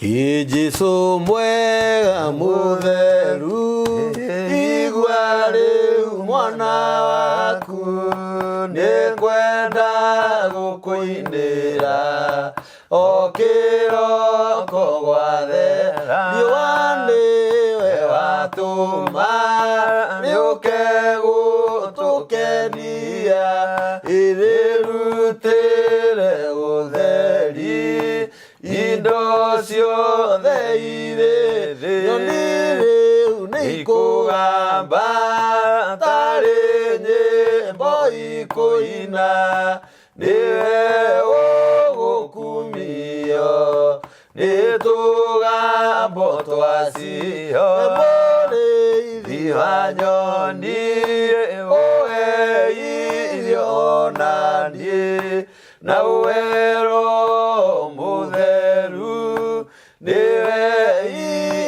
Ĩ Jesũ mwega mũtheru, igua rĩu mwana waku, nĩngwenda gũkũinĩra o kĩroko gwathera. Riũa nĩwe watũma rĩũke gũtũkenia, ĩrĩrutĩre ũtheri indo ciothe irĩ thĩ. Nyoni rĩu nĩ ikũgamba tarĩ nyĩmbo ikũina, nĩwe ũgũkumio nĩ tũgambo twacio. Mũrĩithi wa nyoni ũhe irio ona niĩ, na ũhe Roho Mũtheru, nĩwe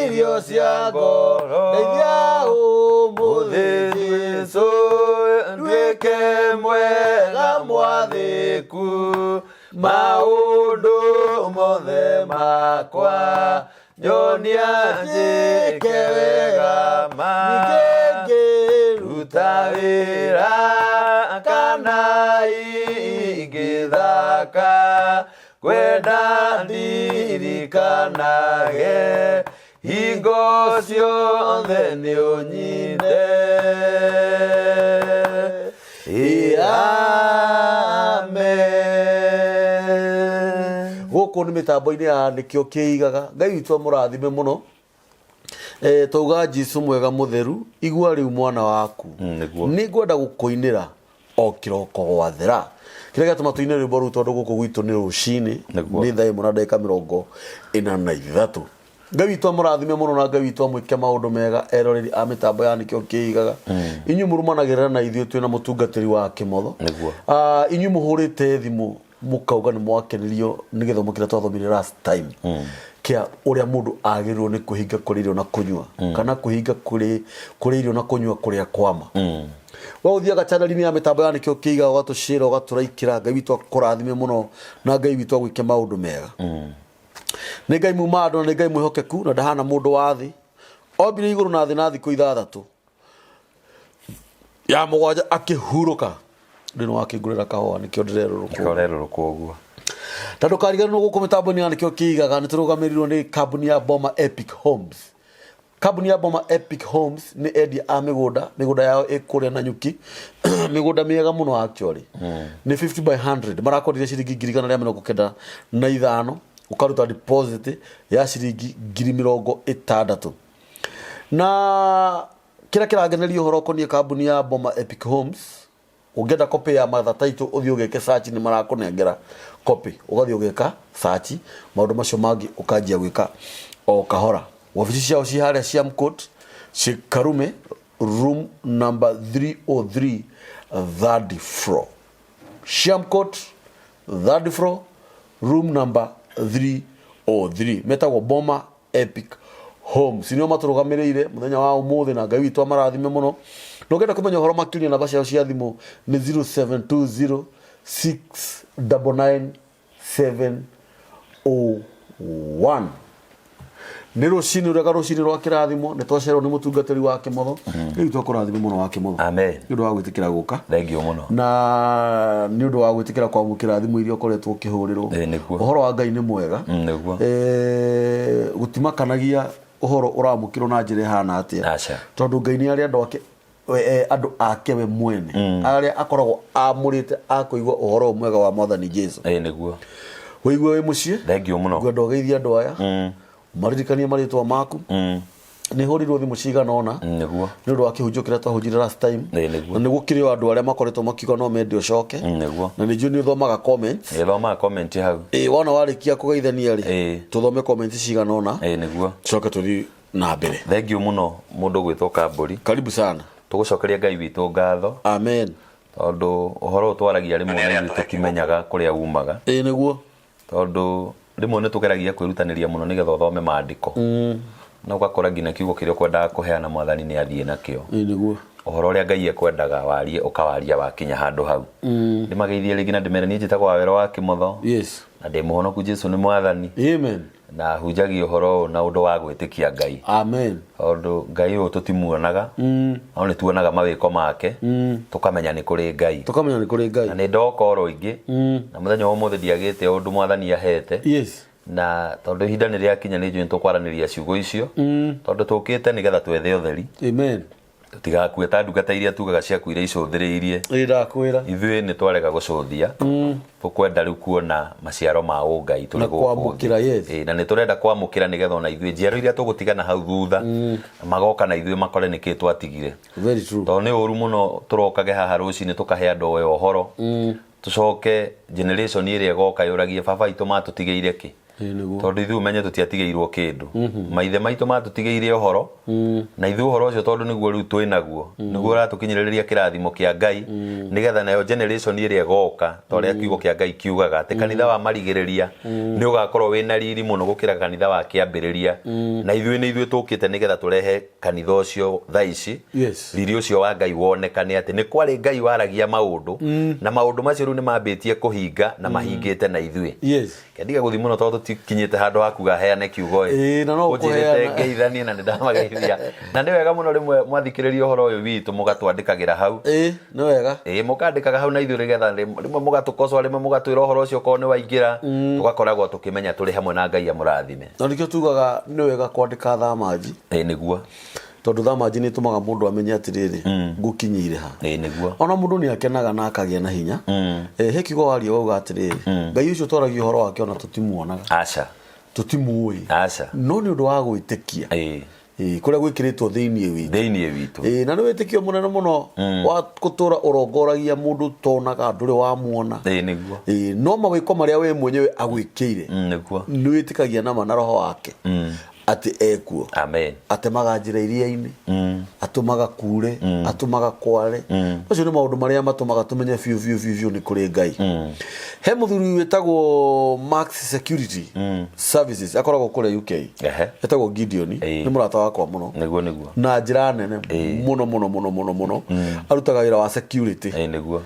irio cia ngoro. Ndeithia ũmũthĩ Jesũ, nduĩke mwega mwathĩku, maũndũ mothe makwa nyonia njĩke wega ma. Ningĩ ngĩruta wĩra kana ingĩthaka, ngwenda ndirikanage hingo ciothe nĩ ũnyinde. Amen. Gũkũ nĩ mĩtambo-inĩ ya nĩkĩo kĩigaga. Ngai witũ amũrathime mũno. Twauga Jesu mwega mũtheru, igua rĩu mwana waku. Nĩguo. Nĩ ngwenda gũkũinĩra o kĩroko gwathera. Kĩrĩa gĩatũma tũine rwĩmbo rũu tondũ gũkũ gwitũ nĩ rũcinĩ, Nĩguo. nĩ thaa 1 na ndagĩka 43. Ngai witũ amũrathime mũno na Ngai witũ amwĩke maũndũ mega eroreri a mĩtambo ya nĩkĩo kĩigaga. Inyuĩ mũrũmanagĩrĩra na ithuĩ twĩna mũtungatĩri wa kĩmotho. Nĩguo. Inyuĩ mũhũrĩte thimũ mũkauga nĩ mwakenirio nĩ gĩthomo kĩrĩa twathomire last time kĩa ũrĩa mũndũ agĩrĩirwo nĩ kwĩhinga kũrĩa irio na kũnyua, kana kwĩhinga kũrĩa irio na kũnyua kũrĩa kwama. We ũthiaga channel-inĩ ya mĩtambo ya nĩkĩo kĩigaga ũgatũcĩra ũgatũraikĩra. Ngai witũ akũrathime mũno na Ngai witũ agwĩke maũndũ mega. Nĩ Ngai muma andũ na nĩ Ngai mwĩhokeku na ndahana mũndũ wa thĩ. Ombire igũrũ na thĩ na thikũ 6. Ya 7 akĩhurũka. Rĩu nĩ wakĩngũrĩra kahũa nĩkĩo ndĩrerũrũkwo. Nĩkĩo ũrerũrũkwo ũguo. Ta ndũkariganĩrwo gũkũ mĩtambo-inĩ ya nĩkĩo kĩigaga nĩ tũrũgamĩrĩirwo nĩ kambuni ya Boma Epic Homes. Kambuni ya Boma Epic Homes nĩ endia a mĩgũnda, mĩgũnda yao ĩ kũrĩa Nanyuki, mĩgũnda mĩega mũno actually. Nĩ 50 by 100, marakonire ciringi ngiri igana rĩa mĩrongo kenda na ithano, ũkaruta deposit ya ciringi ngiri mĩrongo ĩtandatũ. Na kĩrĩa kĩrangeneria ũhoro ũkoniĩ kambuni ya Boma Epic Homes, ũngĩenda copy ya Martha Title ũthiĩ ũgeke search nĩ marakũnengera copy, ũgathiĩ ũgeka search, maũndũ macio mangĩ ũkanjia gwĩka o kahora. Wabici ciao ci harĩa Siam Court, ci Karume, room number 303, third floor. Siam Court, third floor, room number 303. Metagwo Boma Epic Homes. Nĩo matũrũgamĩrĩire mũthenya wa ũmũthĩ na Ngai witũ amarathime mũno. Na ũngĩenda kũmenya ũhoro makĩria namba ciao cia thimũ nĩ 0720 699 701. Nĩ rũcinĩ rwega, rũcinĩ rwa kĩrathimo. Nĩ twacererwo nĩ mũtungatĩri wa kĩmotho. Rĩu twakũrathime mũno wa kĩmotho. Amen. Nĩ ũndũ wa gwĩtĩkĩra gũka. Thank you mũno. Na nĩ ũndũ wa gwĩtĩkĩra kwamũkĩra thimũ iria ũkoretwo ũkĩhũrĩrwo. Nĩguo. Ũhoro wa Ngai nĩ mwega. Nĩguo. Gũtimakanagia ũhoro ũramũkĩrwo na njĩra ĩhana atĩa. Aca. Tondũ Ngai nĩ arĩ andũ ake, andũ ake we mwene. Arĩa akoragwo amũrĩte a kũigua ũhoro ũyũ mwega wa Mwathani Jesu. Nĩguo. Wĩigue wĩ mũciĩ. Thank you mũno. Ngwenda ũgeithie andũ aya. Maririkanie marĩtwa maku. Nĩ hũrirwo thimũ cigana ũna. Nĩguo. Nĩ ũndũ wa kĩhunjio kĩrĩa twahunjire last time. Nĩguo. Na nĩ gũkĩrĩ o andũ arĩa makoretwo makiuga no mende ũcoke. Nĩguo. Na nĩ njũĩ nĩ ũthomaga comments. Nĩthomaga comment hau. Wona warĩkia kũgeithania rĩ, tũthome comments cigana ũna. Nĩguo. Tũcoke tũthiĩ na mbere. Thank you mũno mũndũ gwĩtwo Kambũri. Karibu sana. Tũgũcokeria Ngai witũ ngatho. Amen. Tondũ ũhoro ũyũ twaragia rĩmwe na ithuĩ tũtimenyaga kũrĩa umaga. Nĩguo. Tondũ rĩmwe nĩ tũgeragia kwĩrutanĩria mũno nĩgetha ũthome maandĩko. Na ũgakora nginya kiugo kĩrĩa ũkwendaga kũheana mwathani nĩ athiĩ nakĩo. Nĩguo. Ũhoro ũrĩa Ngai ekwendaga warie ũkawaria wakinya handũ hau. Ndĩmageithie rĩngĩ na ndĩmere niĩ njĩtagwo Wawero wa Kĩmotho. Yes. Na ndĩ mũhonoku Jesu nĩ mwathani. Amen. Na hunjagia ũhoro ũyũ na ũndũ wa gwĩtĩkia Ngai. Amen. Tondũ Ngai ũyũ tũtimuonaga, no nĩ tuonaga mawĩko make, tũkamenya nĩ kũrĩ Ngai. Tũkamenya nĩ kũrĩ Ngai. Na nĩ ndoka oro ingĩ, na mũthenya wa ũmũthĩ ndiagĩte ũndũ Mwathani ahete. Yes. Na tondũ ihinda nĩ rĩakinya nĩ njũĩ nĩ tũkwaranĩria ciugo icio, tondũ tũkĩte nĩgetha twethe ũtheri. Amen. Tũtigakue ta ndungata iria tugaga ciakuire icũthĩrĩirie. Ĩ ndakwĩra. Ithuĩ nĩ twarega gũcũthia, tũkwenda rĩu kuona maciaro ma ũngai tũrĩ Na gũkũ thĩ. kwamũkĩra, yes. Ĩ, na nĩ tũrenda kwamũkĩra nĩgetha ona ithuĩ njiaro iria tũgũtiga na hau thutha magoka na ithuĩ makore nĩkĩ twatigire. Very true. Tondũ nĩ ũru mũno tũrokage haha rũcinĩ tũkahe andũ aya ũhoro, tũcoke generation ĩrĩa ĩgoka yũragie baba aitũ matũtigĩire kĩ. Ĩĩ nĩguo. Tondũ ithuĩ ũmenye tũtiatigĩirwo kĩndũ. Maithe maitũ matũtigĩire ũhoro, na ithuĩ ũhoro ũcio tondũ nĩguo rĩu twĩ naguo, nĩguo ũratũkinyĩrĩria kĩrathimo kĩa Ngai, nĩgetha nayo generation ĩrĩa ĩgoka, ta ũrĩa kiugo kĩa Ngai kiugaga, atĩ kanitha wa marigĩrĩria nĩ ũgakorwo wĩna riri mũno gũkĩra kanitha wa kĩambĩrĩria. Na ithuĩ nĩ ithuĩ tũkĩte nĩgetha tũrehe kanitha ũcio thaa ici. Yes. Riri ũcio wa Ngai wonekane atĩ nĩ kwarĩ Ngai waragia maũndũ, na maũndũ macio rĩu nĩ mambĩtie kũhinga na mahingĩte na ithuĩ. Yes. Kendiga gũthiĩ mũno tondũ tũtikinyĩte handũ ha kuga heane kiugo ĩ. Ĩĩ, na no Ũnjĩrĩte ũkũheana. ngeithanie na nĩ ndamageithia. Na nĩ wega mũno rĩmwe mwathikĩrĩria ũhoro ũyũ witũ mũgatwandĩkagĩra hau. Ĩĩ, nĩ wega. Ĩĩ, mũkandĩkaga hau na ithuĩ nĩgetha rĩmwe mũgatũkocoa, rĩmwe mũgatwĩra ũhoro ũcio okorwo nĩ waingĩra, tũgakoragwo tũkĩmenya tũrĩ hamwe na Ngai amũrathime. Na nĩkĩo tugaga nĩ wega kwandĩka thamanji. Ĩĩ, nĩguo. Tondũ thamanji nĩ ĩtũmaga mũndũ amenye atĩrĩrĩ, ngũkinyĩire ha. Ĩĩ, nĩguo. Ona mũndũ nĩ akenaga na akagĩa na hinya. He kiugo waria wauga atĩrĩrĩ, Ngai ũcio twaragia ũhoro wake ona tũtimuonaga. Aca. Tũtimũĩ. Aca. No nĩ ũndũ wa gwĩtĩkia. Ĩĩ. Ĩĩ, kũrĩa gwĩkĩrĩtwo thĩinĩ witũ. Thĩinĩ witũ. Ĩĩ, na nĩ wĩtĩkio mũnene mũno wa gũtũra ũrongoragia mũndũ ũtonaga, ndũrĩ wamuona. Ĩĩ, nĩguo. Ĩĩ, no mawĩko marĩa we mwenyewe agwĩkĩire. Nĩguo. Nĩ wĩtĩkagia nama na roho wake. Atĩ ekuo. Amen. Atemaga njĩra iria-inĩ, atũmaga kure, atũmaga kware. Macio nĩ maũndũ marĩa matũmaga tũmenye biũ biũ biũ biũ nĩ kũrĩ Ngai. He mũthuri wĩtagwo Max Security Services, akoragwo kũrĩa UK. Etagwo Gideon, nĩ mũrata wakwa mũno. Nĩguo, nĩguo. Na njĩra nene mũno mũno mũno mũno mũno. Arutaga wĩra wa security. Ĩĩ, nĩguo.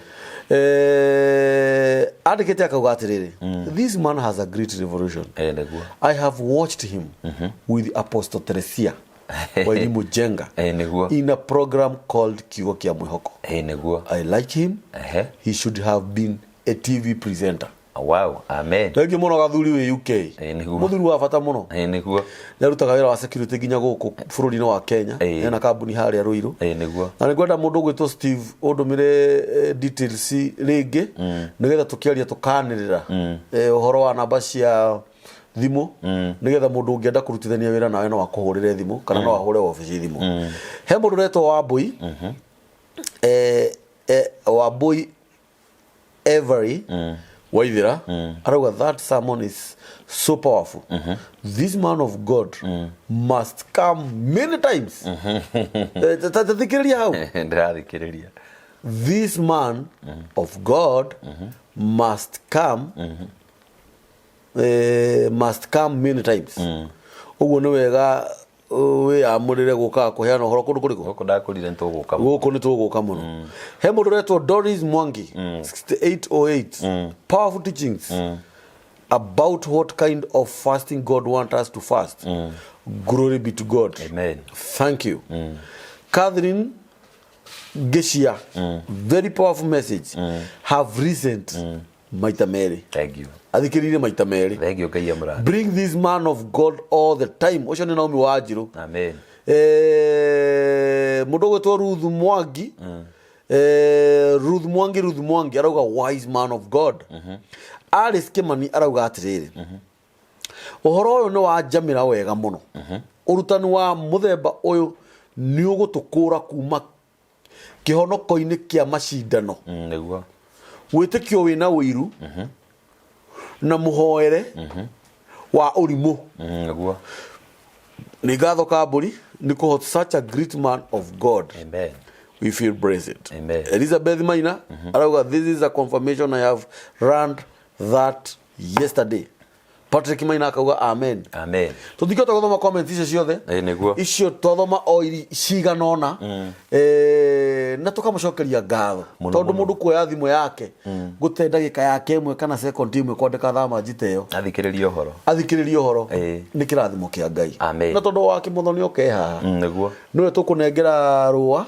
Andĩkĩte akauga atĩrĩrĩ, this man has a great revolution. Nĩguo. I have watched him with Apostle Teresia Wairimu Njenga Nĩguo. in a program called Kiugo kĩa Mwĩhoko. Nĩguo. I like him. He should have been a TV presenter. Wow, amen. Thengiũ mũno gathuri wĩ UK. Nĩguo. Mũthuri wa bata mũno. Nĩguo. Nĩarutaga wĩra wa security nginya gũkũ bũrũri-inĩ wa Kenya. Ena kambuni harĩa Ruiru. Nĩguo. Na nĩngwenda mũndũ ũgwĩtwo Steve ũndũmĩre details rĩngĩ nĩgetha tũkĩaria tũkanĩrĩra ũhoro wa namba cia thimũ nĩgetha mũndũ ũngĩenda kũrutithania wĩra nawe no akũhũrĩre thimũ kana no ahũre wabici thimũ. He mũndũ ũretwo Wambũi, Wambũi Avery Waithira arauga that sermon is so powerful. This man of God must come many times. Ta thikĩrĩria hau. Ndĩrathikĩrĩria. This man of God must come must come many times. Ũguo nĩ wega wĩyamũrĩre gũkaga kũheana ũhoro kũndũ kũrĩkũ? Gũkũ ndakũrire nĩ tũgũka mũno. Gũkũ nĩ tũgũka mũno. He mũndũ ũretwo Doris Mwangi 6808, powerful teachings about what kind of fasting God wants us to fast. Glory be to God. Amen. Thank you. Catherine Geshia, very powerful message. Have recent maita merĩ. Thank you. Athikĩrĩirie maita merĩ. Thank you, Ngai amũrathime. Bring this man of God all the time. Ũcio nĩ Naomi Wanjirũ. Amen. Mũndũ ũgwĩtwo Ruth Mwangi, Ruth Mwangi, Ruth Mwangi arauga wise man of God. Alice Kimani arauga atĩrĩrĩ, ũhoro ũyũ nĩ wanjamĩra wega mũno. Ũrutani wa mũthemba ũyũ nĩ ũgũtũkũra kuma kĩhonoko-inĩ kĩa macindano. Nĩguo. Wĩtĩkio wĩna ũiru na mũhoere wa ũrimũ. Nĩguo. Nĩ ngatho Kambũri nĩ kũhot such a great man of God. Amen. We feel blessed. Amen. Elizabeth Maina arauga this is a confirmation I have learned that yesterday. Patrick Maina akauga amen. Amen. Tũtingĩhota gũthoma comment icio ciothe. Ĩĩ nĩguo. Icio twathoma o iri cigana ũna. Eh, na tũkamũcokeria ngatho Mũno, tondũ mũno. mũndũ kuoya thimũ yake gũte ndagĩka yake ĩmwe kana second ĩmwe kwandĩka thama njita ĩyo Athikĩrĩrie ũhoro. athikĩrĩrie ũhoro Ĩĩ. nĩ kĩrathimo kĩa Ngai. Amen. Na tondũ wa kĩmũthoni oke haha Nĩguo. nĩwe tũkũnengera rũa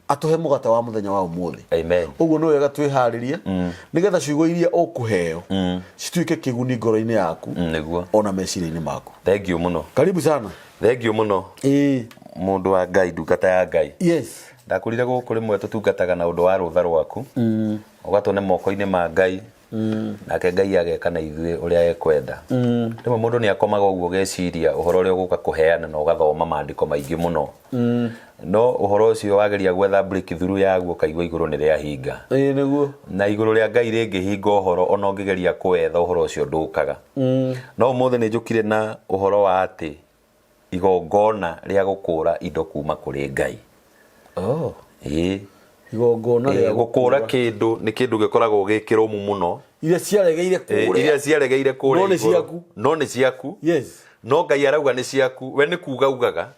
atũhe mũgate wa mũthenya wa ũmũthĩ. Amen. Ũguo nĩ wega twĩharĩrie nĩgetha ciugo iria ũkũheo cituĩke kĩguni ngoro-inĩ yaku Nĩguo. ona meciria-inĩ maku. Thank you mũno. Karibu sana. Thank you mũno. Ĩĩ. Mũndũ wa Ngai, ndungata ya Ngai. Yes. Ndakũrire gũkũ rĩmwe tũtungataga na ũndũ wa rũtha rwaku. Ũgatũne moko-inĩ ma Ngai. Nake Ngai ageka na ithuĩ ũrĩa ekwenda. Rĩmwe mũndũ nĩ akomaga ũguo ũgeciria ũhoro ũrĩa ũgũka kũheana na ũgathoma maandĩko maingĩ mũno. No ũhoro ũcio wageria gwetha breakthrough yaguo ũkaigua igũrũ nĩ rĩahinga. Ĩĩ nĩguo. Na igũrũ rĩa Ngai rĩngĩhinga ũhoro ona ũngĩgeria kũwetha ũhoro ũcio ndũkaga. No ũmũthĩ nĩ njũkire na ũhoro wa atĩ igongona rĩa gũkũra indo kuma kũrĩ Ngai. Oh. Ĩĩ. Igongona rĩa Gũkũra kĩndũ nĩ kĩndũ gĩkoragwo gĩ kĩrũmu mũno. Iria ciaregeire kũrĩa. Iria ciaregeire kũrĩa. No nĩ ciaku. No nĩ ciaku. Yes. No Ngai arauga nĩ ciaku. We nĩ kuga ugaga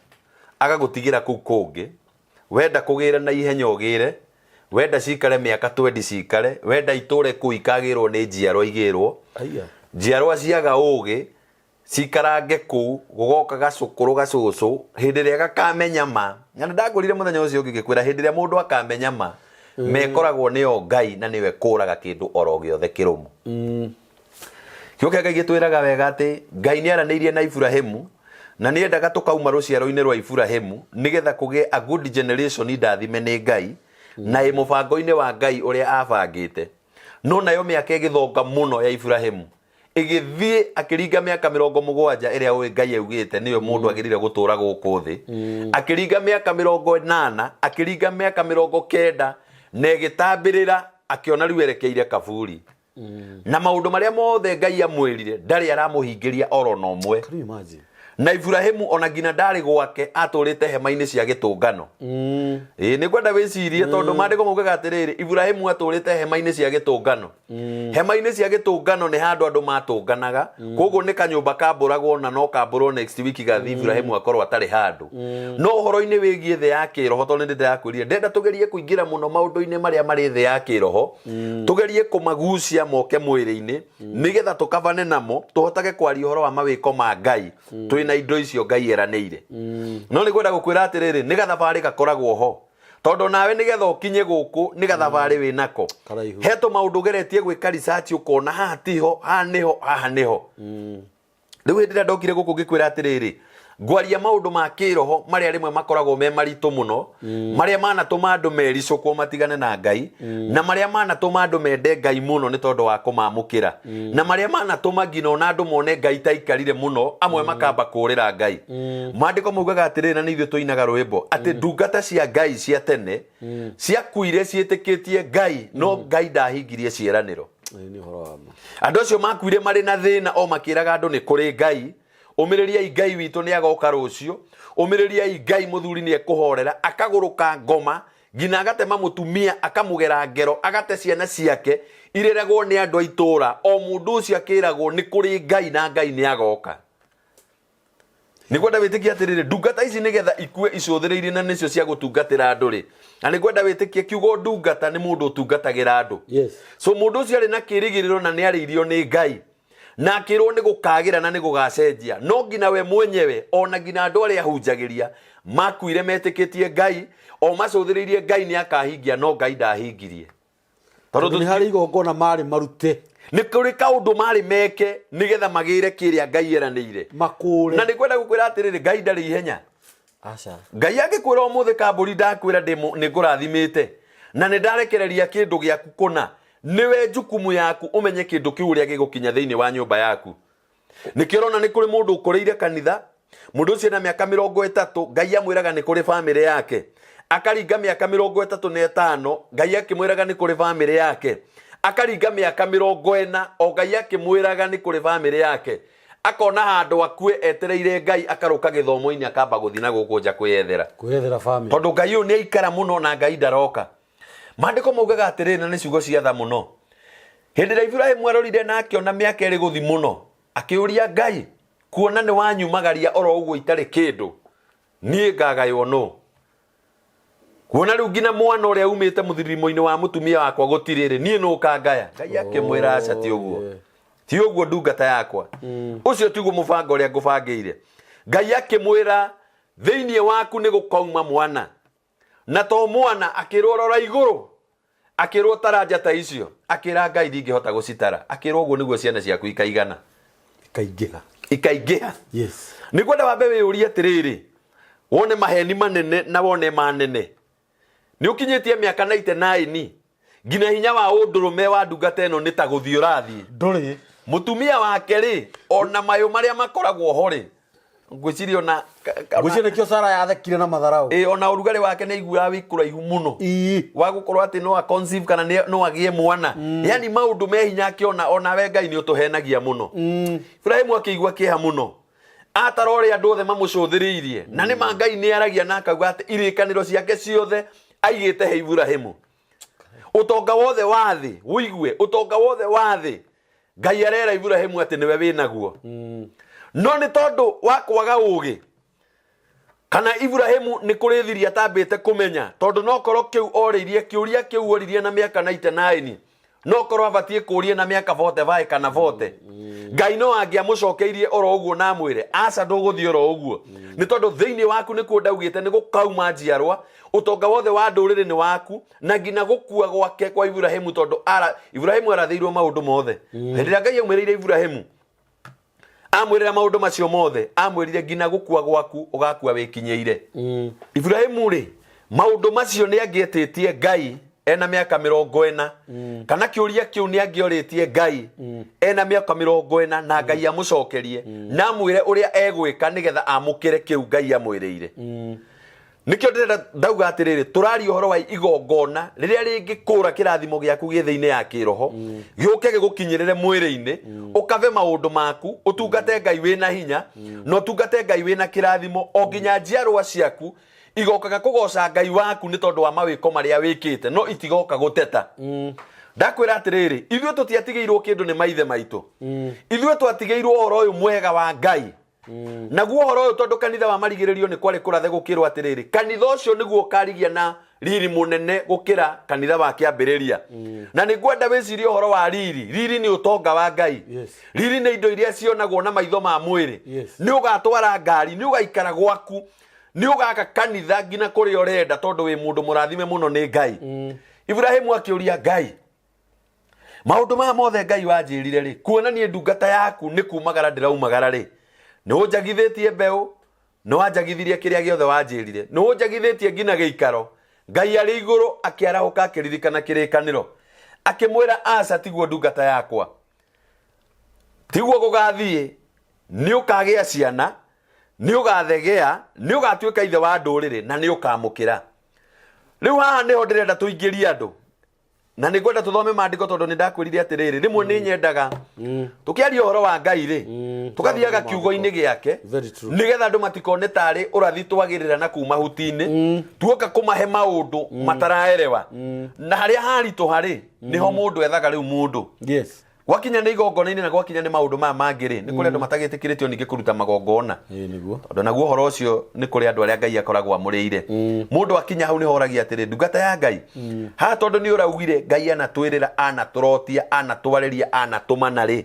agagũtigĩra kũu kũngĩ. Wenda kũgĩra na ihenya ũgĩre. Wenda cikare mĩaka twendi cikare. Wenda itũre kũu ikagĩrwo nĩ njiarwa igĩrwo. Aya. Njiarwa ciaga ũgĩ cikarange kũu gũgoka gacũkũrũ gacũcũ hĩndĩ ĩrĩa gakamenya ma. Na nĩ ndakwĩrire mũthenya ũcio ũngĩ ngĩkwĩra hĩndĩ ĩrĩa mũndũ akamenya ma mekoragwo nĩyo Ngai na nĩwe kũraga kĩndũ oro gĩothe kĩrũmu. Kiugo kĩa Ngai gĩtwĩraga wega atĩ Ngai nĩ aranĩirie na Iburahĩmu na nĩ endaga tũkauma rũciaro-inĩ rwa Iburahĩmu nĩgetha kũgĩe a good generation ndathime nĩ Ngai na ĩ mũbango-inĩ wa Ngai ũrĩa abangĩte. No nayo mĩaka ĩgĩthonga mũno ya Iburahĩmu ĩgĩthiĩ akĩringa mĩaka 70 ĩrĩa ũĩ Ngai augĩte nĩyo mũndũ agĩrĩire gũtũra gũkũ thĩ. Akĩringa mĩaka 80, akĩringa mĩaka 90 na ĩgĩtambĩrĩra akĩona rĩu erekeire kaburi. Na maũndũ marĩa mothe Ngai amwĩrire ndarĩ aramũhingĩria oro na ũmwe. Can you imagine? Na Iburahĩmu ona nginya ndarĩ gwake atũrĩte hema-inĩ cia gĩtũngano. Ĩĩ nĩ ngwenda wĩcirie tondũ maandĩko maugaga atĩrĩrĩ Iburahĩmu atũrĩte hema-inĩ cia gĩtũngano. Hema-inĩ cia gĩtũngano nĩ handũ andũ matũnganaga. Koguo nĩ kanyũmba kambũragwo na no kambũrwo next week gathiĩ Iburahĩmu akorwo atarĩ handũ. No ũhoro-inĩ wĩgiĩ thĩ ya kĩroho tondũ nĩ ndĩrakwĩrire ndenda tũgerie kũingĩra mũno maũndũ-inĩ marĩa marĩ thĩ ya kĩroho. Tũgerie kũmagucia moke mwĩrĩ-inĩ nĩgetha tũkabane namo tũhotage kwaria ũhoro wa mawĩko ma Ngai twĩna indo icio Ngai eranĩire. No nĩ ngwenda gũkwĩra atĩrĩrĩ nĩ gathabarĩ gakoragwo ho. Tondũ nawe nĩgetha ũkinye gũkũ nĩ gathabarĩ wĩnako. Karaihu. He tũmaũndũ ũgeretie gwĩka research ũkona haha tiho, haha nĩho, haha nĩho. Rĩu hĩndĩ ĩrĩa ndokire gũkũ ngĩkwĩra atĩrĩrĩ ngwaria maũndũ ma kĩroho marĩa rĩmwe makoragwo me maritũ mũno, marĩa manatũma andũ mericũkwo matigane na Ngai, na marĩa manatũma andũ mende Ngai mũno nĩ tondũ wa kũmamũkĩra, na marĩa manatũma nginya ona andũ mone Ngai ta aikarire mũno, amwe makamba kũrĩra Ngai. Maandĩko maugaga atĩrĩrĩ, na nĩ ithuĩ tũinaga rwĩmbo atĩ ndungata cia Ngai cia tene ciakuire ciĩtĩkĩtie Ngai, no Ngai ndahingirie ciĩranĩro. Nĩ ũhoro wa ma. Andũ acio makuire marĩ na thĩna o makĩraga andũ nĩ kũrĩ Ngai, ũmĩrĩriai Ngai witũ nĩ agoka rũciũ, ũmĩrĩriai Ngai mũthuri nĩ ekũhorera, akagũrũka ngoma nginya agatema mũtumia, akamũgera ngero, agate ciana ciake ireragwo nĩ andũ a itũũra, o mũndũ ũcio akĩragwo nĩ kũrĩ Ngai na Ngai nĩ agoka. Nĩ ngwenda wĩtĩkie atĩrĩrĩ, ndungata ici nĩgetha ikue icũthĩrĩirie na nĩcio cia gũtungatĩra andũ rĩ, na nĩ ngwenda wĩtĩkie kiugo ndungata nĩ mũndũ ũtungatagĩra andũ. Yes. So mũndũ ũcio arĩ na kĩĩrĩgĩrĩro na nĩ arĩirio nĩ Ngai na akĩrwo nĩ gũkagĩra na nĩ gũgacenjia, no nginya we mwenyewe ona nginya andũ arĩa ahunjagĩria makuire metĩkĩtie Ngai o macũthĩrĩirie Ngai nĩ akahingia, no Ngai ndahingirie. Tondũ nĩ harĩ igongona marĩ marute. Nĩ kũrĩ kaũndũ marĩ meke nĩgetha magĩre kĩrĩa Ngai eranĩire. Makũre. Na nĩ ngwenda gũkwĩra atĩrĩrĩ, Ngai ndarĩ ihenya. Aca. Ngai angĩkwĩra ũmũthĩ kambũri ndakwĩra nĩ ngũrathimĩte na nĩ ndarekereria kĩndũ gĩaku kũna, nĩwe jukumu yaku ũmenye kĩndũ kĩu ũrĩa gĩgũkinya thĩinĩ wa nyũmba yaku. Nĩkĩo ũrona nĩ kũrĩ mũndũ ũkũrĩire kanitha, mũndũ ũcio ena mĩaka 30, Ngai amwĩraga nĩ kũrĩ bamĩrĩ yake. Akaringa mĩaka 35, Ngai akĩmwĩraga nĩ kũrĩ bamĩrĩ yake. Akaringa mĩaka 40, o Ngai akĩmwĩraga nĩ kũrĩ bamĩrĩ yake. Akona handũ akue etereire Ngai akarũka gĩthomo-inĩ akamba gũthiĩ na gũkũ nja kwĩyethera. Kwĩyethera bamĩrĩ. Tondũ Ngai ũyũ nĩ aikara mũno na Ngai ndaroka. Maandĩko maugaga atĩrĩrĩ, na nĩ ciugo cia tha mũno. Hĩndĩ ĩrĩa Iburahĩmu arorire na akĩona mĩaka ĩrĩ gũthi mũno, Akĩũria Ngai, kuona nĩ wanyumagaria oro ũguo itarĩ kĩndũ, niĩ ngagaywo nũ? Kuona rĩu nginya mwana ũrĩa umĩte mũthirimo-inĩ wa mũtumia wakwa gũtirĩ-rĩ, niĩ nũ ũkangaya? Ngai akĩmwĩra, aca ti ũguo. Ti ũguo ndungata yakwa. Ũcio tiguo mũbango ũrĩa ngũbangĩire. Ngai akĩmwĩra, thĩinĩ waku nĩ gũkauma mwana. Na to mwana, akĩrwo rora igũrũ. Akĩrwo tara njata icio. Akĩra Ngai ndingĩhota gũcitara. Akĩrwo ũguo nĩguo ciana ciaku ikaigana. Ikaingĩha. Ikaingĩha. Yes. Nĩngwenda wambe wĩyũrie atĩrĩrĩ, wone maheni manene na wone ma nene. Nĩ ũkinyĩtie mĩaka 99 nginya hinya wa ũndũrũme wa ndungata ĩno nĩ ta gũthiĩ ũrathiĩ. Ndũrĩ. Mũtumia wake rĩ, ona mayũ marĩa makoragwo ho rĩ, ngwĩciria ona Ngwĩciria nĩkĩo Sara yathekire na matharaũ. Ĩ, ona ũrugarĩ wake nĩ aiguaga wĩ kũraihu mũno wa gũkorwo atĩ no a conceive kana no agĩe mwana. Yani maũndũ me hinya akĩona onawe Ngai nĩ ũtũhenagia mũno. Ibrahimu akĩigua kĩeha mũno atara ũrĩa andũ othe mamũcũthĩrĩirie na nĩ ma Ngai nĩ aragia na akauga atĩ irĩkanĩro ciake ciothe aigĩte he Ibrahimu. Ũtonga wothe wa thĩ ũigue, ũtonga wothe wa thĩ Ngai arera Ibrahimu atĩ nĩwe wĩnaguo. No nĩ tondũ wa kwaga ũgĩ kana Ibrahimu nĩ kũrĩ thiri atambĩte kũmenya, tondũ no korwo kĩu orĩirie kĩũria kĩu oririe na mĩaka 99 no korwo abatiĩ kũria na mĩaka 45 kana 40. Ngai no angĩamũcokeirie oro ũguo na amwĩre aca ndũgũthiĩ oro ũguo, nĩ tondũ thĩinĩ waku nĩkuo ndaugĩte nĩ gũkauma njiarwa, ũtonga wothe wa ndũrĩrĩ nĩ waku, na nginya gũkua gwake kwa Ibrahimu, tondũ Ibrahimu arathĩirwo maũndũ mothe. Hĩndĩ ĩrĩa Ngai aumĩrĩire Ibrahimu amwĩrĩra maũndũ macio mothe, amwĩrire nginya gũkua gwaku ũgakua wĩkinyĩire. Ibrahimu rĩ, maũndũ macio nĩ angĩetĩtie Ngai ena mĩaka 40, kana kĩũria kĩu nĩ angĩorĩtie Ngai ena mĩaka 40 na Ngai amũcokerie na amwĩre ũrĩa egwĩka nĩgetha amũkĩre kĩu Ngai amwĩrĩire. Nĩkĩo ndĩrenda ndauga atĩrĩrĩ, tũraria ũhoro wa igongona rĩrĩa rĩngĩkũra kĩrathimo gĩaku gĩ thĩinĩ ya kĩroho, gĩũke gĩgũkinyĩrĩre mwĩrĩ-inĩ, ũkave maũndũ maku, ũtungate Ngai wĩna hinya, na ũtungate Ngai wĩna kĩrathimo, o nginya njiarwa ciaku igokaga kũgoca Ngai waku nĩ tondũ wa mawĩko marĩa wĩkĩte, no itigoka gũteta. Ndakwĩra atĩrĩrĩ, ithuĩ tũtiatigĩirwo kĩndũ nĩ maithe maitũ. Ithuĩ twatigĩirwo ũhoro ũyũ mwega wa Ngai. Naguo ũhoro ũyũ, tondũ kanitha wa marigĩrĩrio nĩ kwarĩ kũrathe gũkĩrwo atĩrĩrĩ, kanitha ũcio nĩguo ũkarigia na riri mũnene gũkĩra kanitha wa kĩambĩrĩria. Na nĩ ngwenda wĩcirie ũhoro wa riri. Riri nĩ ũtonga wa Ngai. Riri nĩ indo iria cionagwo na maitho ma mwĩrĩ. Nĩ ũgatwara ngari, nĩ ũgaikara gwaku, nĩ ũgaka kanitha nginya kũrĩa ũrenda, tondũ wĩ mũndũ mũrathime mũno nĩ Ngai. Ibrahimu akĩũria Ngai, maũndũ maya mothe Ngai wanjĩrire rĩ, kuona niĩ ndungata yaku nĩ kumagara ndĩraumagara rĩ, nĩ ũnjagithĩtie mbeũ, nĩ wanjagithirie kĩrĩa gĩothe wanjĩrire, nĩ ũnjagithĩtie nginya gĩikaro. Ngai arĩ igũrũ akĩarahũka akĩririkana kĩrĩkanĩro, akĩmwĩra, aca tiguo ndungata yakwa, tiguo gũgathiĩ, nĩ ũkagĩa ciana, nĩ ũgathegea, nĩ ũgatuĩka ithe wa ndũrĩrĩ, na nĩ ũkamũkĩra. Rĩu haha nĩho ndĩrenda tũingĩrie andũ, na nĩ ngwenda tũthome maandĩko, tondũ nĩ ndakwĩrire atĩrĩrĩ, rĩmwe nĩ nyendaga tũkĩaria ũhoro wa Ngai rĩ, tũgathiaga kiugo-inĩ gĩake, Very true. nĩgetha andũ matikone tarĩ ũrathi twagĩrĩra na kuma huti-inĩ, tuoka kũmahe maũndũ mataraerewa. Na harĩa haritũha rĩ, nĩho mũndũ ethaga rĩu mũndũ. Gwakinya nĩ igongona-inĩ na gwakinya nĩ maũndũ maya mangĩ rĩ, nĩ kũrĩ andũ matagĩtĩkĩrĩtio ningĩ kũruta magongona. Ĩĩ nĩguo. Tondũ naguo ũhoro ũcio nĩ kũrĩ andũ arĩa Ngai akoragwo amũrĩire. Mũndũ akinya hau nĩho oragia atĩrĩ, ndungata ya Ngai, haha tondũ nĩ ũraugire Ngai anatwĩrĩra, anatũrotia, anatwarĩria, anatũmana rĩ,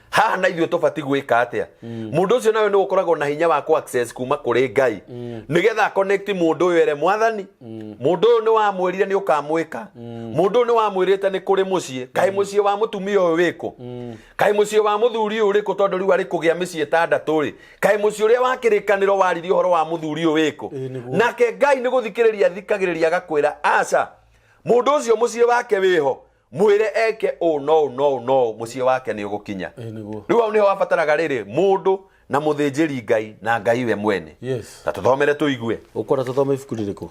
haha na ithuĩ tũbatiĩ gwĩka atĩa? Mũndũ ũcio nawe nĩ ũkoragwo na hinya wa kũ access kuma kũrĩ Ngai, nĩgetha connect mũndũ ũyũ ere mwathani, mũndũ ũyũ nĩ wamwĩrire nĩ ũkamwĩka, mũndũ ũyũ nĩ wamwĩrĩte nĩ kũrĩ mũciĩ, kaĩ mũciĩ wa mũtumia ũyũ wĩkũ, kaĩ mũciĩ wa mũthuri ũyũ ũrĩkũ, tondũ rĩu arĩ kũgĩa mĩciĩ ĩtandatũ rĩ, kaĩ mũciĩ ũrĩa wa kĩrĩkanĩro waririe ũhoro wa mũthuri ũyũ wĩkũ? Ĩĩ, nĩguo. Nake Ngai nĩ gũthikĩrĩria athikagĩrĩria agakwĩra, aca, mũndũ ũcio mũciĩ wake wĩho, mwĩre eke ũũ no ũũ no ũũ no ũũ, mũciĩ wake nĩ ũgũkinya. Ĩĩ nĩguo. Rĩu hau nĩho wabataraga rĩrĩ mũndũ na mũthĩnjĩri Ngai na Ngai we mwene. Na tũthomere tũigue. Ũkwenda tũthome ibuku rĩrĩkũ?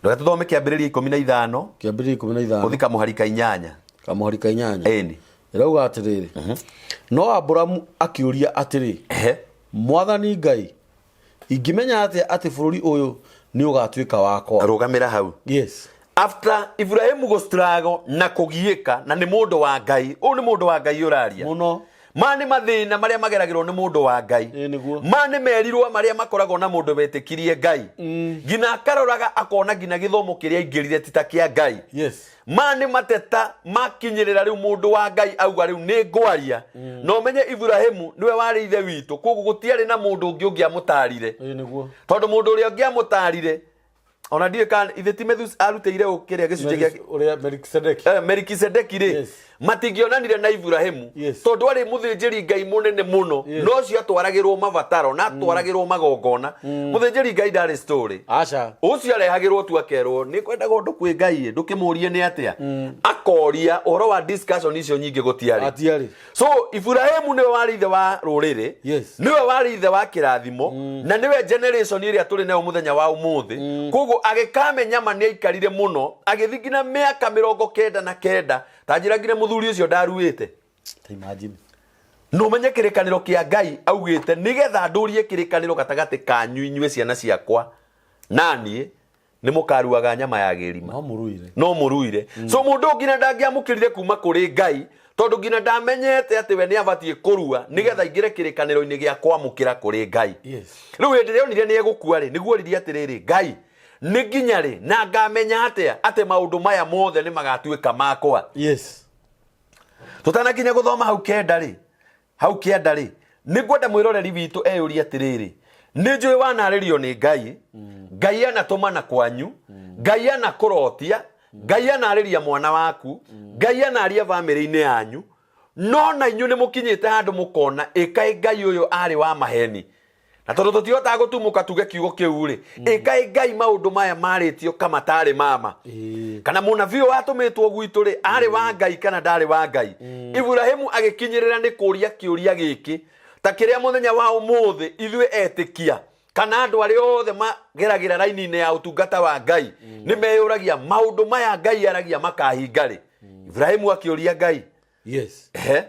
Reke tũthome Kĩambĩrĩria 15. Kĩambĩrĩria 15. Gũthi kamũhari ka 8. Kamũhari ka 8. Ĩni. Ĩrauga atĩrĩrĩ, no Aburamu akĩũria atĩrĩ, Mwathani Ngai, ingĩmenya atĩa atĩ bũrũri ũyũ nĩ ũgatuĩka wakwa? Rũgamĩra hau. After Ibrahimu gũstrago na kũgiĩka, na nĩ mũndũ wa Ngai, ũyũ nĩ mũndũ wa Ngai ũraria Mũno. Ma nĩ mathĩna marĩa mageragĩrwo nĩ mũndũ wa Ngai. Ĩĩ nĩguo. Ma nĩ merirwo marĩa makoragwo na mũndũ wetĩkirie Ngai, nginya akaroraga akona nginya gĩthomo kĩrĩa aingĩrire ti ta kĩa Ngai. Ma nĩ mateta makinyĩrĩra rĩu mũndũ wa Ngai auga rĩu nĩ ngwaria. Na ũmenye Iburahimu nĩwe warĩ ithe witũ, koguo gũtiarĩ na mũndũ ũngĩ ũngĩamũtarire. Ĩĩ nĩguo. Tondũ mũndũ ũrĩa ũngĩamũtarire, ona ndiũĩ kana ithe ti Methus arutĩire ũ kĩrĩa gĩcunjĩ gĩa Ũrĩa Melkisedeki. Melikisedeki rĩ, matingĩonanire na Iburahimu, tondũ arĩ mũthĩnjĩri Ngai mũnene mũno. No ũcio atwaragĩrwo mabataro na atwaragĩrwo magongona. Mũthĩnjĩri Ngai ndarĩ story. Aca. Ũcio arehagĩrwo tu akerwo nĩ kwendaga ũndũ kwĩ Ngai, ndũkĩmũrie nĩ atĩa, akoria ũhoro wa discussion icio nyingĩ gũtiarĩ. Atiarĩ. So Iburahimu nĩwe warĩ ithe wa rũrĩrĩ, nĩwe warĩ ithe wa kĩrathimo, na nĩwe generation ĩrĩa tũrĩ nayo mũthenya wa ũmũthĩ. Koguo agĩkamenya ma nĩ aikarire mũno, agĩthiĩ nginya mĩaka 99. Ta njĩra, nginya mũthuri ũcio ndaruĩte. Ta imagine. Na ũmenye kĩrĩkanĩro kĩa Ngai augĩte nĩgetha ndũrie kĩrĩkanĩro gatagatĩ kanyu inyuĩ ciana ciakwa na niĩ, nĩ mũkaruaga nyama ya gĩrima. No mũruire. No mũruire. So mũndũ ũyũ nginya ndangĩamũkĩrire kuma kũrĩ Ngai, tondũ nginya ndamenyete atĩ we nĩ abatiĩ kũrua nĩgetha aingĩre kĩrĩkanĩro-inĩ gĩa kwamũkĩra kũrĩ Ngai. Rĩu hĩndĩ ĩrĩa onire nĩ egũkua rĩ, nĩguo oririe atĩrĩrĩ, Ngai, nĩ nginya rĩ na ngamenya atĩa atĩ maũndũ maya mothe nĩ magatuĩka makwa? Tũtanakinya gũthoma hau kenda rĩ, hau kĩanda rĩ, nĩ ngwenda mwĩroreri witũ eyũrie atĩrĩrĩ, nĩ njũĩ wanarĩrio nĩ Ngai, Ngai anatũmana kwanyu, Ngai anakũrotia, Ngai anarĩria mwana waku, Ngai anaria bamĩrĩ-inĩ yanyu, no na inyuĩ nĩ mũkinyĩte handũ mũkona ĩkaĩ Ngai ũyũ arĩ wa maheni. Na tondũ tũtihotaga gũtumũka tuge kiugo kĩu rĩ, ĩkaĩ Ngai maũndũ maya marĩtio kama tarĩ mama, kana mũnabii ũyũ watũmĩtwo gwitũ rĩ, arĩ wa Ngai kana ndarĩ wa Ngai? Iburahimu agĩkinyĩrĩra nĩ kũria kĩũria gĩkĩ ta kĩrĩa mũthenya wa ũmũthĩ ithuĩ etĩkia kana andũ arĩa othe mageragĩra raini-inĩ ya ũtungata wa Ngai nĩ meyũragia maũndũ maya Ngai aragia makahinga rĩ. Iburahimu akĩũria Ngai. Ehe.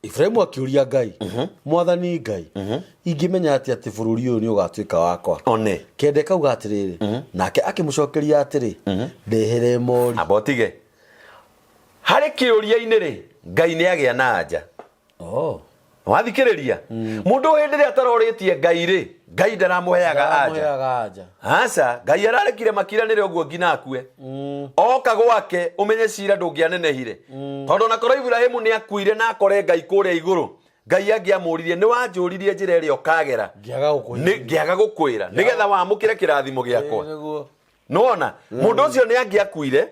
Iburahimu akĩũria Ngai, Mwathani Ngai, ingĩmenya atĩa atĩ bũrũri ũyũ nĩ ũgatuĩka wakwa? One. Kende kauga atĩrĩrĩ, nake akĩmũcokeria atĩrĩ, ndehere mori. Amba ũtige harĩ kĩũria-inĩ rĩ, Ngai nĩ agĩa na anja. Wathikĩrĩria mũndũ ũyũ, hĩndĩ ĩrĩa atarorĩtie Ngai rĩ, Ngai ndaramũheaga anja. Ndaramũheaga anja. Aca, Ngai ararekire makiranĩre ũguo nginya akue. Oka gwake ũmenye cira ndũngĩanenehire, tondũ ona korwo Iburahimu nĩ akuire na akore Ngai kũrĩa igũrũ, Ngai angĩamũririe, nĩ wanjũririe njĩra ĩrĩa ũkagera, Ngĩaga gũkũhe. Ngĩaga gũkwĩra nĩgetha wamũkĩre kĩrathimo gĩakwa. Ĩĩ, nĩguo. Nĩwona mũndũ ũcio nĩ angĩakuire,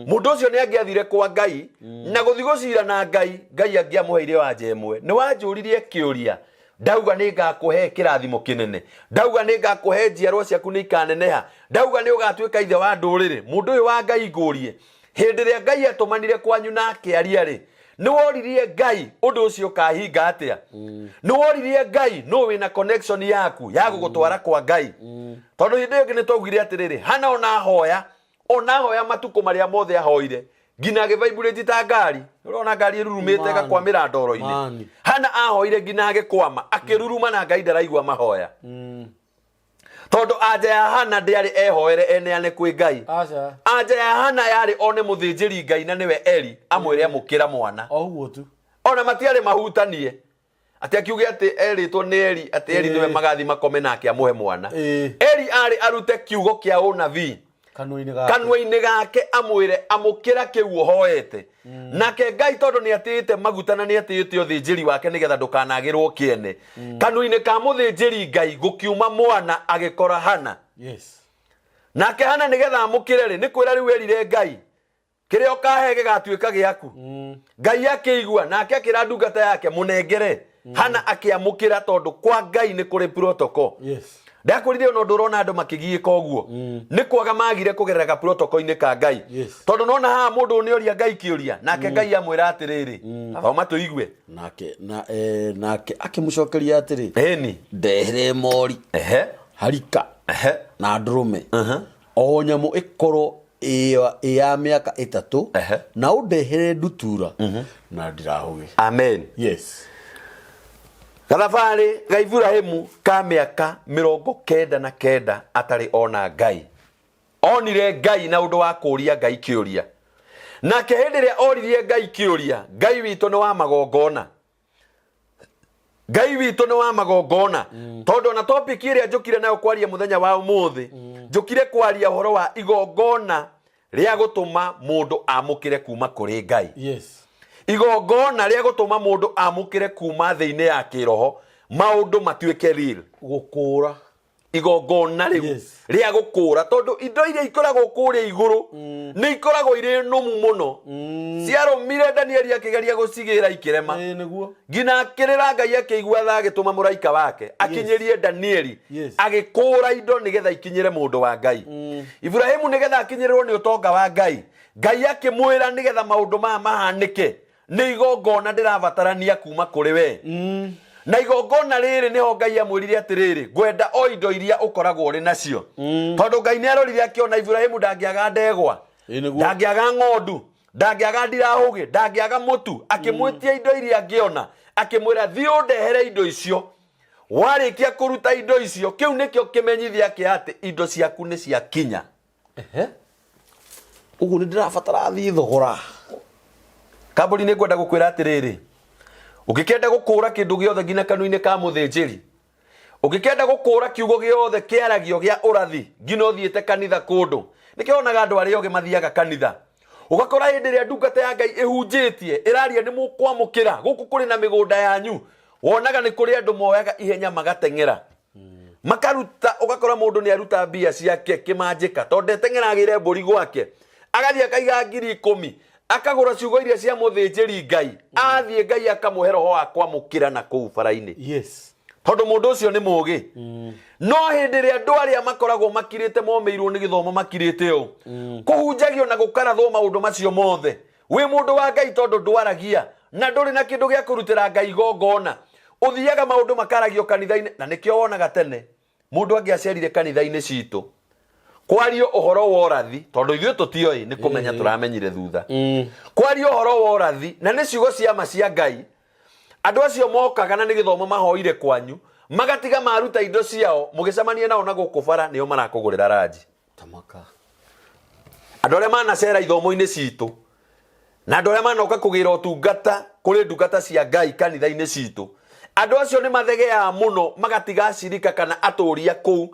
mũndũ ũcio nĩ angĩathire kwa Ngai na gũthiĩ gũcira na Ngai, Ngai angĩamũheire wanja ĩmwe. Nĩ wanjũririe kĩũria, ndauga nĩ ngakũhe kĩrathimo kĩnene, ndauga nĩ ngakũhe njiarwa ciaku nĩ ikaneneha, ndauga nĩ ũgatuĩka ithe wa ndũrĩrĩ. Mũndũ ũyũ wa Ngai, ngũrie, hĩndĩ ĩrĩa Ngai atũmanire kwanyu na akĩaria rĩ, nĩ woririe Ngai ũndũ ũcio ũkahinga atĩa? Nĩ woririe Ngai nũ wĩna connection yaku ya gũgũtwara kwa Ngai? Tondũ hĩndĩ ĩyo ĩngĩ nĩ twaugire atĩrĩrĩ, Hana ona ahoya matukũ marĩa mothe ahoire nginya agĩvibrate ta ngari. Ũrona ngari ĩrurumĩte ĩgakwamĩra ndoro-inĩ. Mani. Hana ahoire nginya agĩkwama, akĩruruma, na Ngai ndaraigua mahoya, tondũ anja ya Hana ndĩarĩ ehoere eneane kwĩ Ngai. Aca. Anja ya Hana yarĩ one mũthĩnjĩri Ngai na nĩwe Eli, amwĩre amũkĩra mwana. O ũguo tu. Ona matiarĩ mahutanie atĩ akiuge atĩ erĩtwo nĩ Eli atĩ Eli nĩwe magathi makome nake amũhe mwana. Eli arĩ arute kiugo kĩa ũnabii kanua-inĩ gake. Kanua-inĩ gake, amwĩre amũkĩra kĩu ũhoete. Nake Ngai, tondũ nĩ atĩĩte maguta na nĩ atĩĩte ũthĩnjĩri wake nĩgetha ndũkanagĩrwo kĩene, kanua-inĩ ka mũthĩnjĩri Ngai gũkiuma mwana agĩkora Hana. Nake Hana nĩgetha amũkĩre rĩ, nĩ kwĩra rĩu erire Ngai, kĩrĩa ũkahe gĩgatuĩka gĩaku. Ngai akĩigua, nake akĩra ndungata yake, mũnengere. Hana akĩamũkĩra, tondũ kwa Ngai nĩ kũrĩ protocol. Ndakwĩrire ona ũndũ ũrona andũ makĩgiĩka ũguo nĩ kwaga magire kũgerera ga protocol-inĩ ka Ngai. Tondũ nona haha mũndũ ũyũ nĩ oria Ngai kĩũria, nake Ngai amwĩra atĩrĩrĩ, thoma tũigue. Nake akĩmũcokeria atĩrĩ, ndehere mori, harika na ndũrũme, o nyamũ ĩkorwo ĩ ya mĩaka 3, na ũndehere ndutura na ndirahũgĩ. Amen. Gathabarĩ ga Iburahimu ka mĩaka 99 atarĩ ona Ngai, onire Ngai na ũndũ wa kũũria Ngai kĩũria. Nake hĩndĩ ĩrĩa oririe Ngai kĩũria, Ngai witũ nĩ wa magongona. Ngai witũ nĩ wa magongona. Tondũ ona topic ĩrĩa njũkire nayo kwaria mũthenya wa ũmũthĩ, njũkire kwaria ũhoro wa igongona rĩa gũtũma mũndũ amũkĩre kuma kũrĩ Ngai. Igongona rĩa gũtũma mũndũ amũkĩre kuma thĩ-inĩ ya kĩroho, maũndũ matuĩke real. Gũkũra. Igongona rĩu rĩa gũkũra, tondũ indo iria ikoragwo kũrĩa igũrũ nĩ ikoragwo irĩ nũmu mũno. Ciarũmire Danieli akĩgeria gũcigĩra ikĩrema. Ĩĩ nĩguo. Nginya akĩrĩra Ngai akĩigua tha, agĩtũma mũraika wake akinyĩrie Danieli. Agĩkũra indo nĩgetha ikinyĩre mũndũ wa Ngai. Iburahĩmu nĩgetha akinyĩrĩrwo nĩ ũtonga wa Ngai, Ngai akĩmwĩra nĩgetha maũndũ maya mahanĩke nĩ igongona ndĩrabatarania kuma kũrĩ we. Na igongona rĩrĩ nĩho Ngai amwĩrire atĩrĩrĩ, ngwenda o indo iria ũkoragwo ũrĩ nacio. Tondũ Ngai nĩ arorire akĩona Iburahĩmu ndangĩaga ndegwa, Ĩĩ nĩguo. ndangĩaga ng'ondu, ndangĩaga ndirahũgĩ, ndangĩaga mũtu. Akĩmwĩtia indo iria angĩona, akĩmwĩra thiĩ ũndehere indo icio. Warĩkia kũruta indo icio, kĩu nĩkĩo kĩmenyithia kĩa atĩ indo ciaku nĩ ciakinya. Ehe. Ũguo nĩ ndĩrabatara thiĩ thogora. Kambuni nĩ ngwenda gũkwĩra atĩrĩrĩ, ũngĩkĩenda gũkũra kĩndũ gĩothe nginya kanua-inĩ ka mũthĩnjĩri, ũngĩkĩenda gũkũra kiugo gĩothe kĩaragio gĩa ũrathi nginya ũthiĩte kanitha kũndũ, nĩkĩo wonaga andũ arĩa ogĩ mathiaga kanitha. Ũgakora hĩndĩ ĩrĩa ndungata ya Ngai ĩhunjĩtie ĩraria nĩ mũkwamũkĩra gũkũ kũrĩ na mĩgũnda yanyu, wonaga nĩ kũrĩ andũ moyaga ihenya magateng'era makaruta. Ũgakora mũndũ nĩ aruta mbia ciake kĩmanjĩka, tondũ ndeteng'era agĩre mbũri gwake, agathiĩ akaiga 10,000 akagũra ciugo iria cia mũthĩnjĩri Ngai. Athiĩ Ngai akamũhe roho wa kwamũkĩra na kũu bara-inĩ. Tondũ mũndũ ũcio nĩ mũgĩ. No hĩndĩ ĩrĩa andũ arĩa makoragwo makirĩte momĩirwo nĩ gĩthomo makirĩte ũũ, kũhunjagio na gũkarathwo maũndũ macio mothe, wĩ mũndũ wa Ngai tondũ ndwaragia na ndũrĩ na kĩndũ gĩa kũrutĩra Ngai igongona, ũthiaga maũndũ makaragio kanitha-inĩ. Na nĩkĩo wonaga tene mũndũ angĩacerire kanitha-inĩ citũ kwario ũhoro wa ũrathi, tondũ ithuĩ tũtioĩ nĩ kũmenya tũramenyire thutha, kwario ũhoro wa ũrathi na nĩ ciugo cia ma cia Ngai, andũ acio mokaga na nĩ gĩthomo mahoire kwanyu, magatiga maruta indo ciao, mũgĩcemania nao na gũkũ bara nĩo marakũgũrĩra ranji. Tamaka. Andũ arĩa manacera ithomo-inĩ citũ na andũ arĩa manoka kũgĩra ũtungata kũrĩ ndungata cia Ngai kanitha-inĩ citũ, andũ acio nĩ mathegeaga mũno magatiga acirika kana atũria kũu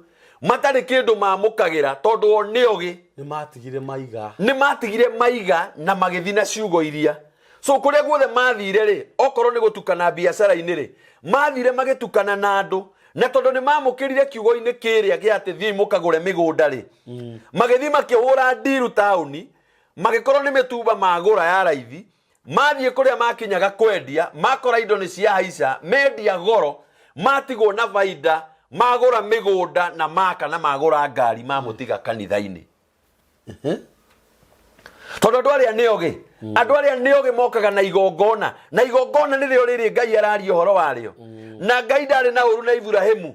matarĩ kĩndũ mamũkagĩra, tondũ o nĩ ogĩ. Nĩ matigire maiga. Nĩ matigire maiga na magĩthiĩ na ciugo iria. So kũrĩa guothe mathire rĩ, okorwo nĩ gũtukana biacara-inĩ rĩ, mathire magĩtukana na andũ, na tondũ nĩ mamũkĩrire kiugo-inĩ kĩrĩa gĩa atĩ thiĩi mũkagũre mĩgũnda rĩ, magĩthiĩ makĩhũra ndiru taũni, magĩkorwo nĩ mĩtumba magũra ya raithi. Mathiĩ kũrĩa makinyaga kwendia, makora indo nĩ ciahaica, mendia goro, matigwo na baida, magũra mĩgũnda na maka na magũra ngari, mamũtiga kanitha-inĩ. Tondũ andũ arĩa nĩ ogĩ, andũ arĩa nĩ ogĩ mokaga na igongona, na igongona nĩrĩo rĩrĩ Ngai araria ũhoro warĩo. Na Ngai ndarĩ na ũru na Iburahĩmu,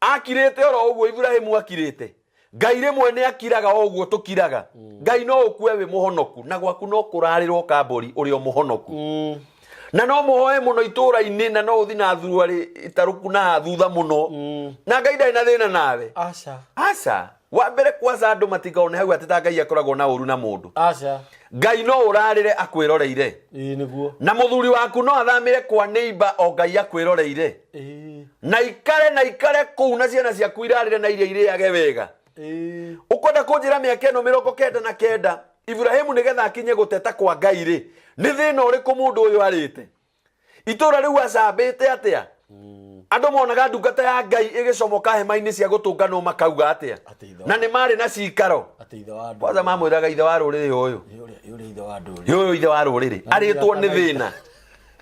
akirĩte oro ũguo Iburahĩmu akirĩte. Ngai rĩmwe nĩ akiraga o ũguo tũkiraga. Ngai no ũkue wĩ mũhonoku, na gwaku no kũrarĩrwo kambũri ũrĩ o mũhonoku. Na no mũhoe mũno itũũra-inĩ, na no ũthi na thuruarĩ itarũku na thutha mũno, na Ngai ndarĩ na thĩna nawe. Aca. Aca. Wa mbere kwaca andũ matikaone hau atĩ ta Ngai akoragwo na ũru na mũndũ. Aca. Ngai no ũrarĩre akwĩroreire. Ĩĩ nĩguo. Na mũthuri waku no athamĩre kwa neighbor o Ngai akwĩroreire. Ĩĩ. Na ikare na ikare kũu na ciana ciaku irarĩre na iria irĩage wega. Ĩĩ. Ũkwenda kũnjĩra mĩaka ĩno 99 Iburahĩmu nĩgetha akinye gũteta kwa Ngai rĩ, nĩ thĩna ũrĩkũ mũndũ ũyũ arĩte? Itũũra rĩu acambĩte atĩa? Andũ monaga ndungata ya Ngai ĩgĩcomoka hema-inĩ cia gũtũnganwo makauga atĩa? Atĩ ithe wa- Na nĩ marĩ na cikaro. Atĩ ithe wa ndũrĩrĩ. Kwanza mamwĩraga ithe wa rũrĩrĩ ũyũ. Ĩ ũrĩa ĩ ũrĩa ithe wa ndũrĩrĩ. Ĩ ũyũ ithe wa rũrĩrĩ. Arĩtwo nĩ thĩna.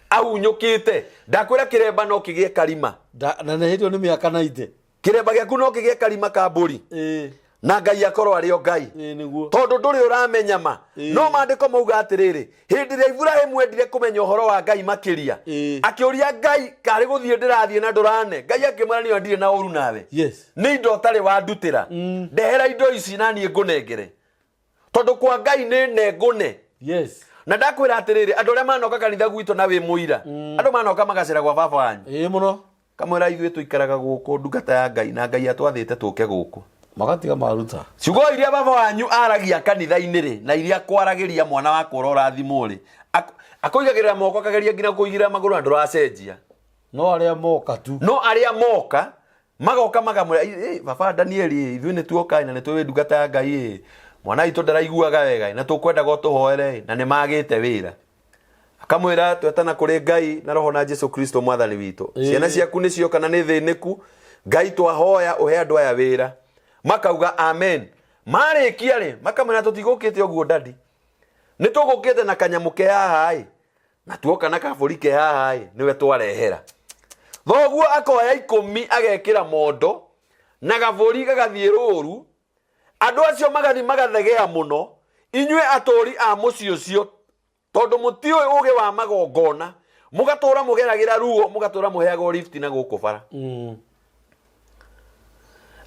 Ahunyũkĩte. Ndakwĩra kĩremba no kĩgĩe karima. Na nĩ hĩndĩ ĩyo nĩ mĩaka 90. Kĩremba gĩaku no kĩgĩe karima ka mbũri. Ĩĩ. Na Ngai akorwo arĩ o Ngai. Ĩĩ nĩguo. Tondũ ndũrĩ ũramenya ma. Ĩĩ. No maandĩko mauga atĩrĩrĩ, hĩndĩ ĩrĩa Iburahĩmu endire kũmenya ũhoro wa Ngai makĩria, Ĩĩ. akĩũria Ngai, karĩ gũthiĩ ndĩrathiĩ na ndũrane? Ngai akĩmwĩra niĩ ndirĩ na ũru nawe. Nĩ indo ũtarĩ wandutĩra. Ndehera indo ici na niĩ ngũnengere. Tondũ kwa Ngai nĩ nengũne. Na ndakwĩra atĩrĩrĩ, andũ arĩa manoka kanitha gwitũ na wĩ mũira, andũ manoka magacera gwa baba wanyu. Ĩĩ mũno. Kamwĩra ithuĩ tũikaraga gũkũ ndungata ya Ngai, na Ngai atwathĩte tũke gũkũ. Magatiga maruta. Ciugo iria baba wanyu aragia kanitha-inĩ rĩ, na iria akwaragĩria mwana wakwa ũrĩa ũrathimwo rĩ, akũigagĩrĩra moko akageria nginya kũigĩrĩra magũrũ na ndũracenjia. No arĩa moka tu. No arĩa moka magoka makamwĩra, "Ĩ, baba Danieli, ithuĩ nĩ tuoka na nĩ tũĩ ndungata ya Ngai ĩ, mwana witũ ndaraiguaga wega ĩ, na tũkwendaga ũtũhoere ĩ, na nĩ magĩte wĩra." Akamwĩra, twetana kũrĩ Ngai na roho na Jesu Kristo mwathani witũ. Ciana ciaku nĩ cioka na nĩ thĩnĩku, Ngai twahoya ũhe andũ aya wĩra. Makauga amen. Marĩkia rĩ, makamwĩra tũtigũkĩte ũguo dadi. Nĩ tũgũkĩte na kanyamũ ke haha ĩ, na tuoka na kabũri ke haha ĩ, nĩwe twarehera. Thoguo akoya 10 agekĩra mondo na gabũri gagathiĩ rũru. Andũ acio magathiĩ magathegea mũno, inyuĩ atũũri a mũciĩ ũcio, tondũ mũtiũĩ ũũgĩ wa magongona, mũgatũũra mũgeragĩra ruo, mũgatũũra mũheagwo lift na gũkũ bara.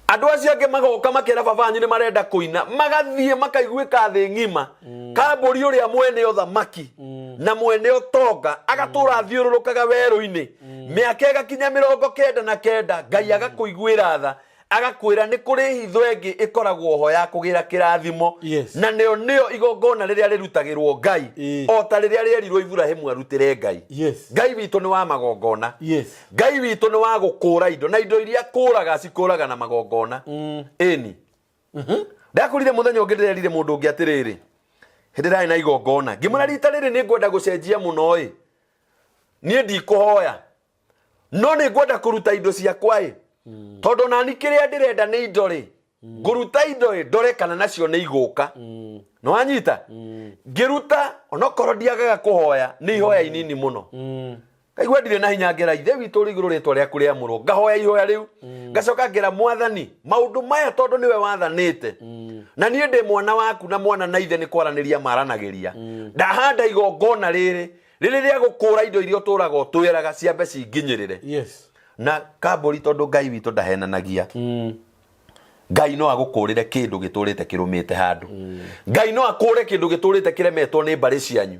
Andũ acio angĩ magoka makera baba wanyu nĩ marenda kũina, magathiĩ makaiguĩka thĩ ng'ima. Kambũri ũrĩa mwene ũthamaki na mwene ũtonga agatũũra athiũrũrũkaga werũ-inĩ mĩaka ĩgakinya 99, Ngai agakũiguĩra tha, agakwĩra nĩ kũrĩ hitho ĩngĩ ĩkoragwo ho ya kũgĩra kĩrathimo. Na nĩyo nĩyo igongona rĩrĩa rĩrutagĩrwo Ngai, o ta rĩrĩa rĩerirwo Iburahĩmu arutĩre Ngai. Ngai witũ nĩ wa magongona. Ngai witũ nĩ wa gũkũra indo, na indo iria akũraga cikũraga na magongona. Ĩni. Ndakũrire mũthenya ũngĩ ndĩrerire mũndũ ũngĩ atĩrĩrĩ, hĩndĩ ndĩrarĩ na igongona, ngĩmwĩra rita rĩrĩ nĩ ngwenda gũcenjia mũno ĩ, niĩ ndikũhoya, no nĩ ngwenda kũruta indo ciakwa ĩ, tondũ nani kĩrĩa ndĩrenda nĩ indo rĩ, ngũruta indo ĩ, ndore kana nacio nĩ igũka. Nĩ wanyita? Ngĩruta, onokorwo ndiagaga kũhoya, nĩ ihoya inini mũno. Ngaigua ndirĩ na hinya, ngera Ithe witũ ũrĩ igũrũ, rĩtwa rĩaku rĩamũrwo. Ngahoya ihoya rĩu, ngacoka ngera Mwathani, maũndũ maya tondũ nĩwe wathanĩte, na niĩ ndĩ mwana waku, na mwana na ithe nĩ kwaranĩria maranagĩria. Ndahanda igongona rĩrĩ rĩrĩ rĩa gũkũra indo iria ũtũraga ũtwĩraga ciambe cinginyĩrĩre. Na kambũri, tondũ Ngai witũ ndahenanagia. Ngai no agũkũrĩre kĩndũ gĩtũrĩte kĩrũmĩte handũ. Ngai no akũre kĩndũ gĩtũrĩte kĩremetwo nĩ mbarĩ cianyu.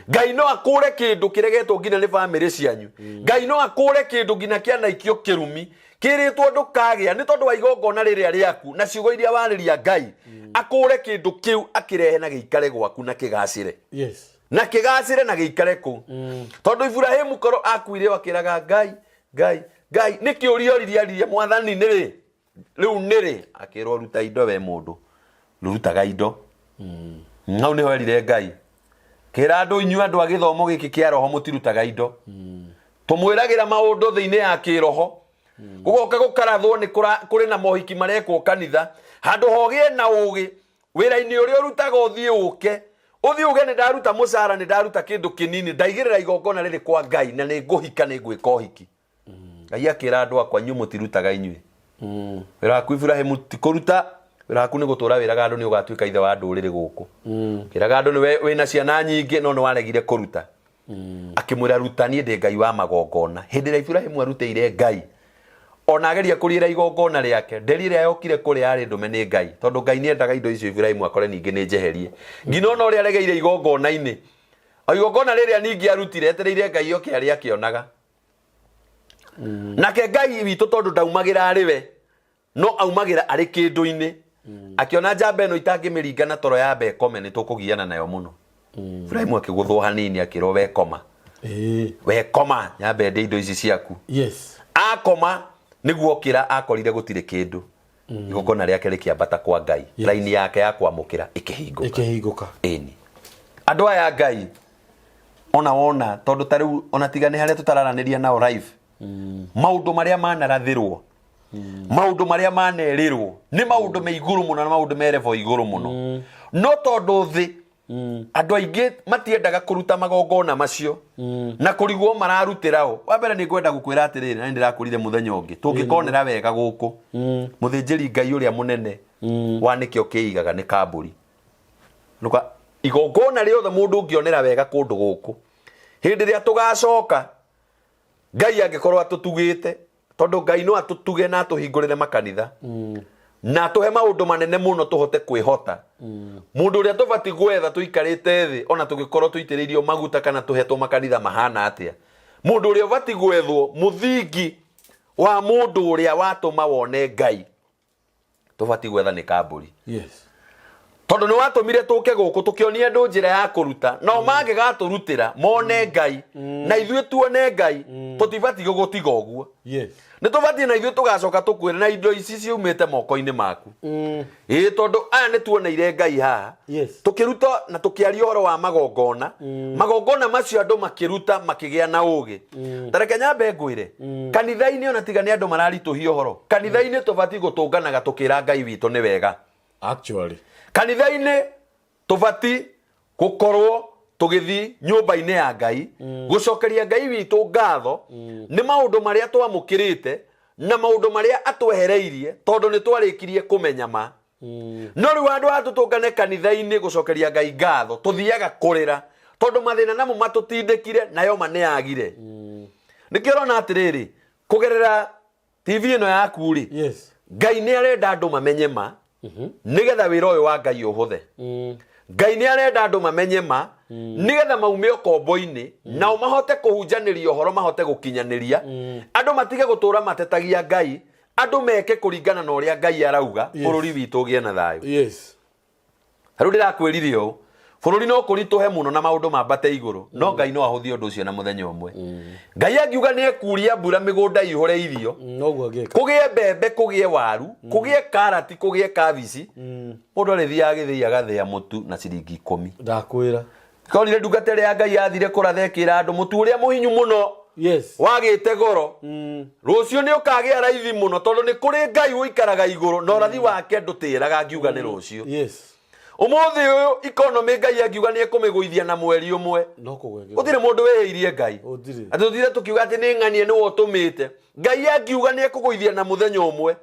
Ngai no akũre kĩndũ kĩregetwo nginya nĩ bamĩrĩ cianyu. Ngai no akũre kĩndũ nginya kĩanaikio kĩrumi, kĩrĩtwo ndũkagĩa, nĩ tondũ wa igongona rĩrĩa rĩaku na ciugo iria warĩria Ngai. Akũre kĩndũ kĩu akĩrehe na gĩikare gwaku na kĩgacĩre. Na kĩgacĩre na gĩikare kũu. Tondũ Iburahĩmu korwo akuire o akĩraga Ngai, Ngai, Ngai, nĩ kĩũria oririe aririe Mwathani nĩ rĩ? Rĩu nĩ rĩ? Akĩrwo ruta indo we mũndũ. Rutaga indo. Hau nĩho erire Ngai. Kĩra andũ inyuĩ andũ a gĩthomo gĩkĩ kĩa roho mũtirutaga indo. Tũmwĩragĩra maũndũ thĩ-inĩ ya kĩroho. Gũgoka gũkarathwo nĩ kũrĩ na mohiki marekwo kanitha. Handũ ha ũgĩe na ũgĩ, wĩra-inĩ ũrĩa ũrutaga ũthiĩ ũke. Ũthiĩ uge nĩ ndaruta mũcara, nĩ ndaruta kĩndũ kĩnini, ndaigĩrĩra igongona rĩrĩ kwa Ngai na nĩ ngũhika, nĩ ngwĩka ũhiki. Ngai akĩra andũ akwa, inyuĩ mũtirutaga inyuĩ. Wĩra waku Iburahĩmu ti kũruta, wĩra waku nĩ gũtũra wĩraga andũ nĩ ũgatuĩka ithe wa ndũrĩrĩ gũkũ. Wĩraga andũ nĩwe wĩna ciana nyingĩ no nĩ waregire kũruta. Akĩmwĩra ruta, niĩ ndĩ Ngai wa magongona. Hĩndĩ ĩrĩa Iburahĩmu arutĩire Ngai, ona ageria kũriĩra igongona rĩake, nderi ĩrĩa yokire kũrĩa yarĩ ndũme nĩ Ngai, tondũ Ngai nĩ endaga indo icio Iburahĩmu akore ningĩ nĩ njeherie. Nginya ona ũrĩa aregeire igongona-inĩ, o igongona rĩrĩa ningĩ arutire, etereire Ngai oke arĩa akĩonaga. Nake Ngai witũ tondũ ndaumagĩra arĩ we, no aumagĩra arĩ kĩndũ-inĩ. Akĩona njamba ĩno itangĩmĩringa na toro yambe ĩkome, nĩ tũkũgiana nayo mũno. Iburahĩmu akĩgũthwo hanini akĩrwo we koma. We koma, nyambe ndĩe indo ici ciaku. Akoma nĩguo okĩra akorire gũtirĩ kĩndũ. Igongona rĩake rĩkĩambata kwa Ngai. Raini yake ya kwamũkĩra ĩkĩhingũka. Ĩkĩhingũka. Ĩni. Andũ aya Ngai ona wona tondũ ta rĩu ona tiga nĩ harĩa tũtararanĩria nao live, maũndũ marĩa manarathĩrwo, maũndũ marĩa manerĩrwo nĩ maũndũ me igũrũ mũno na maũndũ me level igũrũ mũno. No tondũ thĩ andũ aingĩ matiendaga kũruta magongona macio na kũrigwo mararutĩra ũ. Wa mbere nĩ ngwenda gũkwĩra atĩrĩrĩ, na nĩ ndĩrakũrire mũthenya ũngĩ tũngĩkonera wega gũkũ, mũthĩnjĩri Ngai ũrĩa mũnene wa nĩkĩo kĩigaga nĩ kambũri. Nũka igongona rĩothe mũndũ ũngĩonera wega kũndũ gũkũ, hĩndĩ ĩrĩa tũgacoka Ngai angĩkorwo atũtugĩte, tondũ Ngai no atũtuge na atũhingũrĩre makanitha na atũhe maũndũ manene mũno tũhote kwĩhota. Mũndũ ũrĩa tũbatiĩ gwetha tũikarĩte thĩ ona tũgĩkorwo tũitĩrĩirio maguta kana tũhetwo makanitha mahana atĩa, mũndũ ũrĩa ũbatiĩ gwethwo mũthingi wa mũndũ ũrĩa watũma wone Ngai tũbatiĩ gwetha nĩ kambũri. Tondũ nĩ watũmire tũke gũkũ tũkĩonia andũ njĩra ya kũruta, nao mangĩgatũrutĩra mone Ngai na ithuĩ tuone Ngai, tũtibatiĩ gũgũtiga ũguo. Yes. Nĩ tũbatiĩ na ithuĩ tũgacoka tũkwĩre na indo ici ciumĩte moko-inĩ maku. Ĩĩ, tondũ aya nĩ tuoneire Ngai haha. Yes. Tũkĩruta na tũkĩaria ũhoro wa magongona. Magongona macio andũ makĩruta makĩgĩa na ũgĩ. Ta reke nyambe ngwĩre, kanitha-inĩ ona tiga nĩ andũ mararitũhia ũhoro, kanitha-inĩ tũbatiĩ gũtũnganaga tũkĩra Ngai witũ nĩ wega. Actually. Kanitha-inĩ tũbatiĩ gũkorwo tũgĩthiĩ nyũmba-inĩ ya Ngai gũcokeria Ngai witũ ngatho nĩ maũndũ marĩa twamũkĩrĩte na maũndũ marĩa atwehereirie, tondũ nĩ twarĩkirie kũmenya ma. No rĩu handũ ha tũtũngane kanitha-inĩ gũcokeria Ngai ngatho, tũthiaga kũrĩra tondũ mathĩna namo matũtindĩkire, nayo ma nĩ yagire. Nĩkĩo ũrona atĩrĩrĩ, kũgerera TV ĩno yaku rĩ, Yes. Ngai nĩ arenda andũ mamenye ma nĩgetha wĩra ũyũ wa Ngai ũhũthe. Ngai nĩ arenda andũ mamenye ma nĩgetha maume ũkombo-inĩ, nao mahote kũhunjanĩria ũhoro, mahote gũkinyanĩria, andũ matige gũtũra matetagia Ngai, andũ meke kũringana na ũrĩa Ngai arauga. Yes. Bũrũri witũ ũgĩe na thayũ. Yes. Rĩu ndĩrakwĩrire ũũ, bũrũri no kũritũhe mũno na maũndũ mambate igũrũ, no Ngai no ahũthie ũndũ ũcio na mũthenya ũmwe. Ngai angiuga nĩ ekuria mbura mĩgũnda ĩihũre irio, Noguo angĩka. Kũgĩe mbembe, kũgĩe waru, kũgĩe karati, kũgĩe kabici, mũndũ arĩthiaga gĩthĩi agathĩa mũtu na ciringi 10. Ndakwĩra. Korire ndungata ĩrĩa ya Ngai yathire kũratha ĩkĩra andũ mũtu ũrĩa mũhinyu mũno Yes. wagĩte goro, rũciũ nĩ ũkagĩa raithi mũno, tondũ nĩ kũrĩ Ngai ũikaraga igũrũ na ũrathi wake ndũtĩraga ngiuga nĩ rũciũ. Yes. Ũmũthĩ ũyũ ikonomĩ Ngai angiuga nĩ ekũmĩgũithia na mweri ũmwe, No kũgwegera. Gũtirĩ mũndũ wĩhĩirie Ngai. Gũtirĩ. Atĩ tũtire tũkiuga atĩ nĩ ng'anie nĩwe ũtũmĩte. Ngai angiuga nĩ ekũgũithia na mũthenya ũmwe,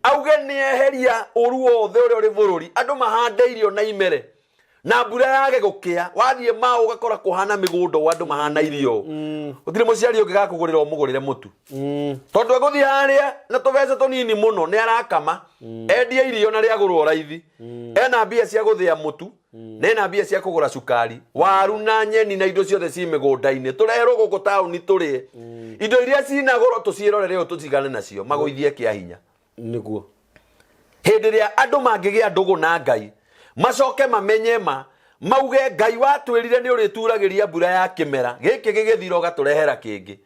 auge nĩ eheria ũru wothe ũrĩa ũrĩ bũrũri, andũ mahande irio na imere na mbura yage gũkĩa, wathiĩ ma ũgakora kũhana mĩgũnda ũũ andũ mahana irio ũũ, gũtirĩ mũciari ũngĩgakũgũrĩra ũmũgũrĩre mũtu, tondũ egũthiĩ harĩa na tũbeca tũnini mũno nĩ arakama endie irio na rĩagũrwo raithi, ena mbia cia gũthĩa mũtu na ena mbia cia kũgũra cukari, waru na nyeni na indo ciothe ci mĩgũnda-inĩ tũreherwo gũkũ taũni tũrĩe. Indo iria cina goro tũciĩrorere ũũ tũtigane nacio magũithie kĩa hinya. Nĩguo. Hĩndĩ ĩrĩa andũ mangĩgĩa ndũgũ na Ngai, macoke mamenye ma, mauge Ngai watwĩrire nĩ ũrĩturagĩria mbura ya kĩmera gĩkĩ gĩgĩthira ũgatũrehera kĩngĩ,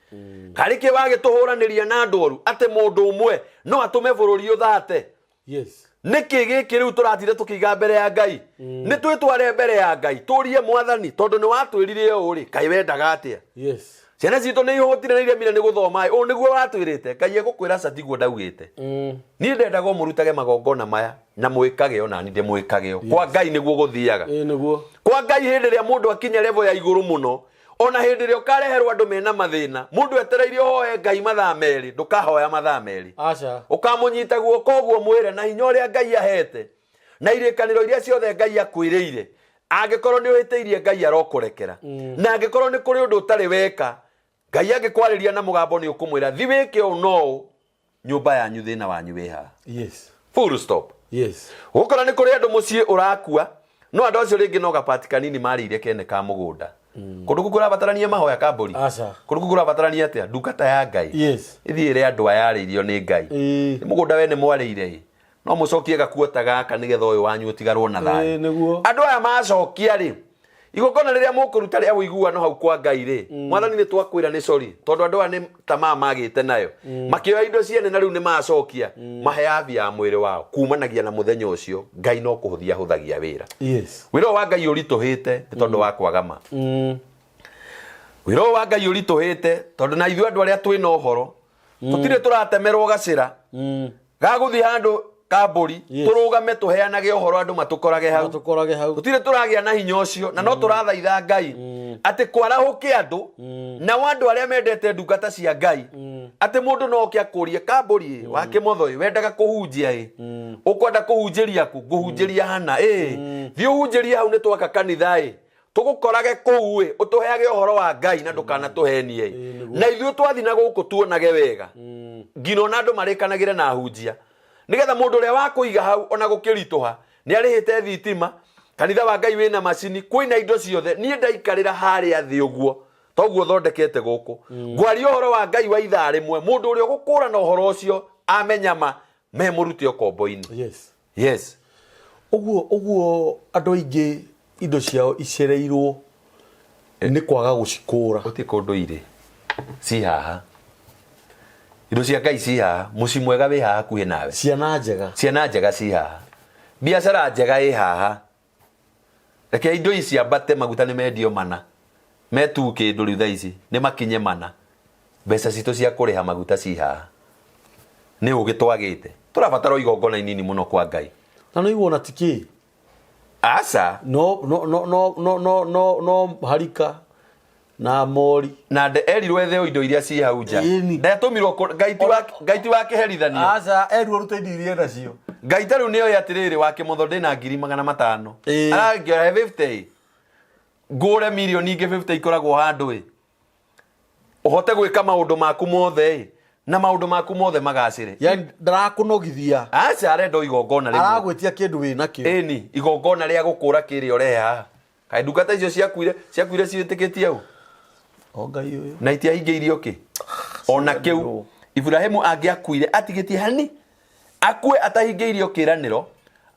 karĩ kĩ wagĩtũhũranĩria na andũ oru atĩ mũndũ ũmwe no atũme bũrũri ũthate? Yes. Nĩkĩ gĩkĩ rĩu tũratire tũkĩiga mbere ya Ngai? Nĩ twĩtware mbere ya Ngai tũrie Mwathani, tondũ nĩ watwĩrire ũũ rĩ, kaĩ wendaga atĩa? Yes. Ciana citũ nĩ ihũtire na iremire nĩ gũthoma ĩ, ũũ nĩguo watwĩrĩte? Ngai egũkwĩra ca tiguo ndaugĩte. Niĩ ndendaga ũmũrutage magongona maya na mwĩkage ona niĩ ndĩmwĩkage ũũ. Kwa Ngai nĩguo gũthiaga. Ĩĩ nĩguo. Kwa Ngai hĩndĩ ĩrĩa mũndũ akinya level ya igũrũ mũno, ona hĩndĩ ĩrĩa ũkareherwo andũ mena mathĩna, mũndũ etereire ũhoe Ngai mathaa merĩ, ndũkahoya mathaa merĩ. Aca. Ũkamũnyita guoko ũguo mwĩre na hinya ũrĩa Ngai ahete na irĩkanĩro iria ciothe Ngai akwĩrĩire, angĩkorwo nĩ ũhĩtĩirie Ngai arokũrekera, na angĩkorwo nĩ kũrĩ ũndũ ũtarĩ weka, Ngai angĩkwarĩria na mũgambo nĩ ũkũmwĩra thi wĩke ũũ no ũũ, nyũmba yanyu thĩna wanyu wĩ haha. Yes. Full stop. Yes. Gũkora nĩ kũrĩ andũ mũciĩ ũrakua, no andũ acio rĩngĩ no gapati kanini marĩire kene ka mũgũnda. Kũndũ kũu kũrabatarania mahoya kambũri. Aca. Kũndũ kũu kũrabatarania atĩa? Ndungata ya Ngai Yes. ĩthiĩ ĩre andũ aya arĩirio nĩ Ngai. Ĩĩ. Nĩ mũgũnda we nĩ mwarĩire ĩ, no mũcokie gakuota gaka nĩgetha ũyũ wanyu ũtigarwo na thayũ. Ĩĩ nĩguo. Andũ aya macokia rĩ, igongona rĩrĩa mũkũruta rĩa ũiguano hau kwa Ngai rĩ, Mwathani nĩ twakwĩra nĩ sorry, tondũ andũ aya nĩ tamaa magĩte nayo, makĩoya indo ciene na rĩu nĩ macokia, mahe afya ya mwĩrĩ wao. Kumanagia na mũthenya ũcio Ngai no kũhũthia ahũthagia wĩra. Yes. Wĩra ũyũ wa Ngai ũritũhĩte nĩ tondũ wa kwaga ma. Wĩra ũyũ wa Ngai ũritũhĩte tondũ na ithuĩ andũ arĩa twĩna ũhoro tũtirĩ tũratemerwo gacĩra ga gũthiĩ handũ kambũri Yes. tũrũgame tũheanage ũhoro andũ matũkorage hau. Matũkorage hau. Tũtirĩ tũragĩa na hinya ũcio, na no tũrathaitha Ngai atĩ kwarahũke andũ, nao andũ arĩa mendete ndungata cia Ngai, atĩ mũndũ no oke akũrie kambũri ĩ wa kĩmotho ĩ, wendaga kũhunjia ĩ, ũkwenda kũhunjĩria kũ? Ngũhunjĩria hana ĩ, thiĩ ũhunjĩrie hau, nĩ twaka kanitha ĩ, tũgũkorage kũu ĩ, ũtũheage ũhoro wa Ngai na ndũkanatũhenie ĩ. Na ithuĩ twathi na gũkũ tuonage wega nginya ona andũ marĩkanagĩre na ahunjia, nĩgetha mũndũ ũrĩa wa kũiga hau ona gũkĩritũha nĩ arĩhĩte thitima, kanitha wa Ngai wĩna macini, kwĩna indo ciothe. Niĩ ndaikarĩra harĩa thĩ ũguo toguo thondekete gũkũ, ngwaria ũhoro wa Ngai wa ithaa rĩmwe, mũndũ ũrĩa ũgũkũra na ũhoro ũcio amenya ma me mũrute ũkombo-inĩ. Yes. Yes. Ũguo ũguo andũ aingĩ indo ciao icereirwo nĩ kwaga gũcikũra. Gũtirĩ kũndũ irĩ ci haha, indo cia Ngai ci haha, mũciĩ mwega wĩ haha hakuhĩ nawe, Ciana njega. Ciana njega ci haha, biacara njega ĩ haha. Reke indo ici ciambate, maguta nĩ mendio mana metu kĩndũ rĩu thaa ici nĩ makinye mana. Mbeca citũ cia kũrĩha maguta ci haha, nĩ ũgĩ twagĩte, tũrabatara o igongona inini mũno kwa Ngai. Na nĩ igwona ti kĩ. Aca. No no no no no no no no harika na mori. Na nde erirwo ethe o indo iria ci hau nja. Ĩni. Ndetũmirwo Ngai ti wa Ngai ti wa kĩherithanio. Aca, erirwo rute indo iria enacio. Ngai ta rĩu nĩoĩ atĩrĩrĩ, wa kĩmotho ndĩna 500,000. Ĩĩ. Arangĩoya 50 ngũre mirioni ingĩ 50 ikoragwo handũ ĩ ũhote gwĩka maũndũ maku mothe ĩ na maũndũ maku mothe magacĩre. Yani ndarakũnogithia. Aca, arenda o igongona rĩmwe. Aragwĩtia kĩndũ wĩ nakĩo. Ĩni, igongona rĩa gũkũra kĩrĩa ũrehe haha. Kaĩ ndungata icio ciakuire ciakuire ciĩtĩkĩtie ũ? O Ngai ũyũ. Na itiahingĩirio kĩ ona kĩu. Iburahimu angĩakuire atigĩtie hani, akue atahingĩirio kĩranĩro,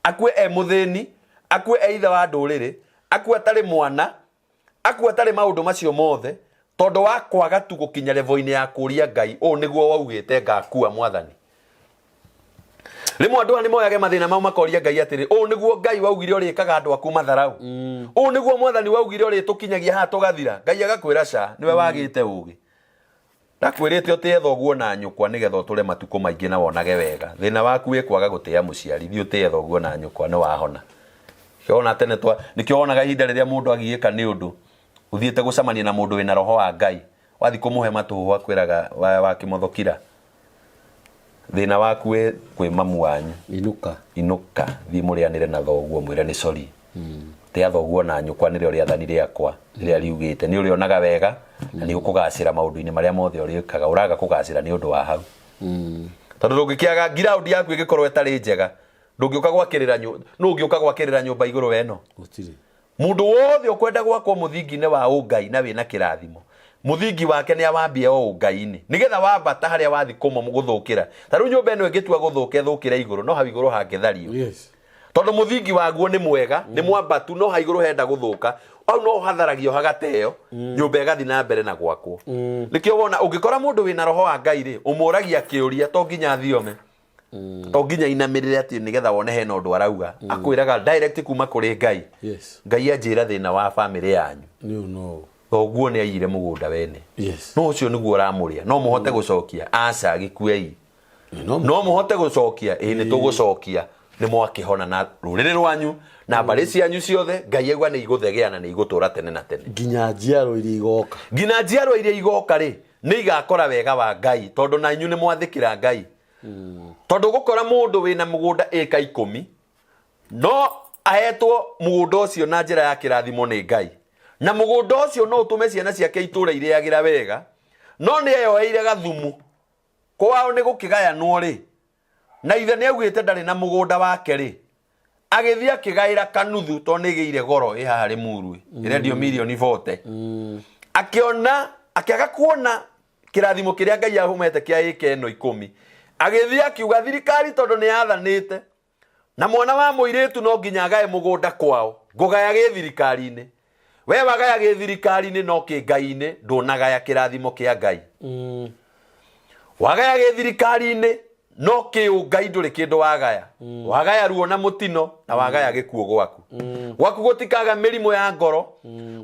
akue e mũthĩni, akue e ithe wa ndũrĩrĩ, akue atarĩ mwana, akue atarĩ maũndũ macio mothe, tondũ wa kwaga tu gũkinya level-inĩ ya kũria Ngai, ũũ nĩguo waugĩte ngakua, Mwathani? Rĩmwe andũ aya nĩ moyage mathĩna mau makoria Ngai atĩrĩ, ũũ nĩguo Ngai waugire ũrĩkaga andũ aku matharaũ? Ũũ nĩguo Mwathani waugire ũrĩtũkinyagia haha tũgathira? Ngai agakwĩra, ca, nĩwe wagĩte ũgĩ. Ndakwĩrĩte ũtĩe thoguo na nyũkwa nĩgetha ũtũre matukũ maingĩ na wonage wega. Thĩna waku wĩ kwaga gũtĩa mũciari. Thiĩ ũtĩe thoguo na nyũkwa nĩ wahona. Nĩkĩo wona tene twa nĩkĩo wonaga ihinda rĩrĩa mũndũ agiĩka nĩ ũndũ ũthiĩte gũcemania na mũndũ wĩna roho wa Ngai, wathiĩ kũmũhe matũhũhũ akwĩraga wa, wa kĩmotho kira. Thĩna waku wĩ kwĩ mamu wanyu. Inũka. Inũka, thiĩ mũrĩanĩre na thoguo mwĩre nĩ sorry. Tĩa thoguo na nyũkwa nĩrĩo rĩathani rĩakwa rĩrĩa riugĩte nĩ ũrĩonaga wega na nĩ ũkũgacĩra maũndũ-inĩ marĩa mothe ũrĩkaga. Ũraga kũgacĩra nĩ ũndũ wa hau. Tondũ ndũngĩkĩaga ground yaku ĩngĩkorwo ĩtarĩ njega, ndũngĩũka gwakĩrĩra nũ ũngĩũka gwakĩrĩra nyũmba igũrũ weno? Gũtirĩ. Mũndũ wothe ũkwenda gwakwo mũthingi-inĩ wa ũngai na wĩna kĩrathimo, mũthingi wake nĩ awambie o ũngai-inĩ, nĩgetha wambata harĩa wathi kũmo gũthũkĩra. Ta rĩu nyũmba ĩno ĩngĩtua gũthũka ĩthũkĩre igũrũ, no hau igũrũ hangĩthario. Tondũ mũthingi waguo nĩ mwega, nĩ mwambatu, no hau igũrũ henda gũthũka, hau no hatharagio hagateo, nyũmba ĩgathiĩ na mbere na gwakwo. Nĩkĩo wona ũngĩkora mũndũ wĩna roho wa Ngai rĩ, ũmũragia kĩũria to nginya athiome. To nginya inamĩrĩre atĩ nĩgetha wone hena ũndũ arauga. Akwĩraga direct kuma kũrĩ Ngai. Ngai anjĩra thĩna wa famĩlĩ yanyu. Nĩ ũũ no. Thoguo nĩ aiyire mũgũnda wene. No ũcio nĩguo ũramũrĩa. No mũhote gũcokia? Aca, gĩkuei. No No mũhote gũcokia? Ĩĩ, nĩ tũgũcokia. Nĩ mwakĩhona na rũrĩrĩ rwanyu na mbarĩ cianyu ciothe. Ngai auga nĩ igũthegea na nĩ igũtũra tene na tene. Nginya njiarwa iria igoka. Nginya njiarwa iria igoka rĩ, nĩ igakora wega wa Ngai, tondũ na inyuĩ nĩ mwathĩkĩra Ngai. Tondũ ũgũkora mũndũ wĩna mũgũnda ĩka 10, no ahetwo mũgũnda ũcio na njĩra ya kĩrathimo nĩ Ngai, na mũgũnda ũcio no ũtũme ciana ciake itũre irĩagĩra wega, no nĩ eyoeire gathumu kwao nĩ gũkĩgayanwo rĩ, na ithe nĩ augĩte ndarĩ na mũgũnda wake rĩ, agĩthiĩ akĩgaĩra kanuthu tondũ nĩ ĩgĩire goro ĩ haha Rĩmuru ĩrendio mirioni 40. Akĩona, akĩaga kuona kĩrathimo kĩrĩa Ngai ahũmete kĩa ĩka ĩno 10, agĩthiĩ akiuga thirikari tondũ nĩ yathanĩte na mwana wa mũirĩtu no nginya agae mũgũnda kwao, ngũgaya gĩthirikari-inĩ. We wagaya gĩthirikari-inĩ no kĩngai-inĩ ndũnagaya kĩrathimo kĩa Ngai. Wagaya gĩthirikari-inĩ no kĩũngai ndũrĩ kĩndũ wagaya. Wagaya ruo na mũtino na wagaya gĩkuũ gwaku. Gwaku gũtikaga mĩrimũ ya ngoro,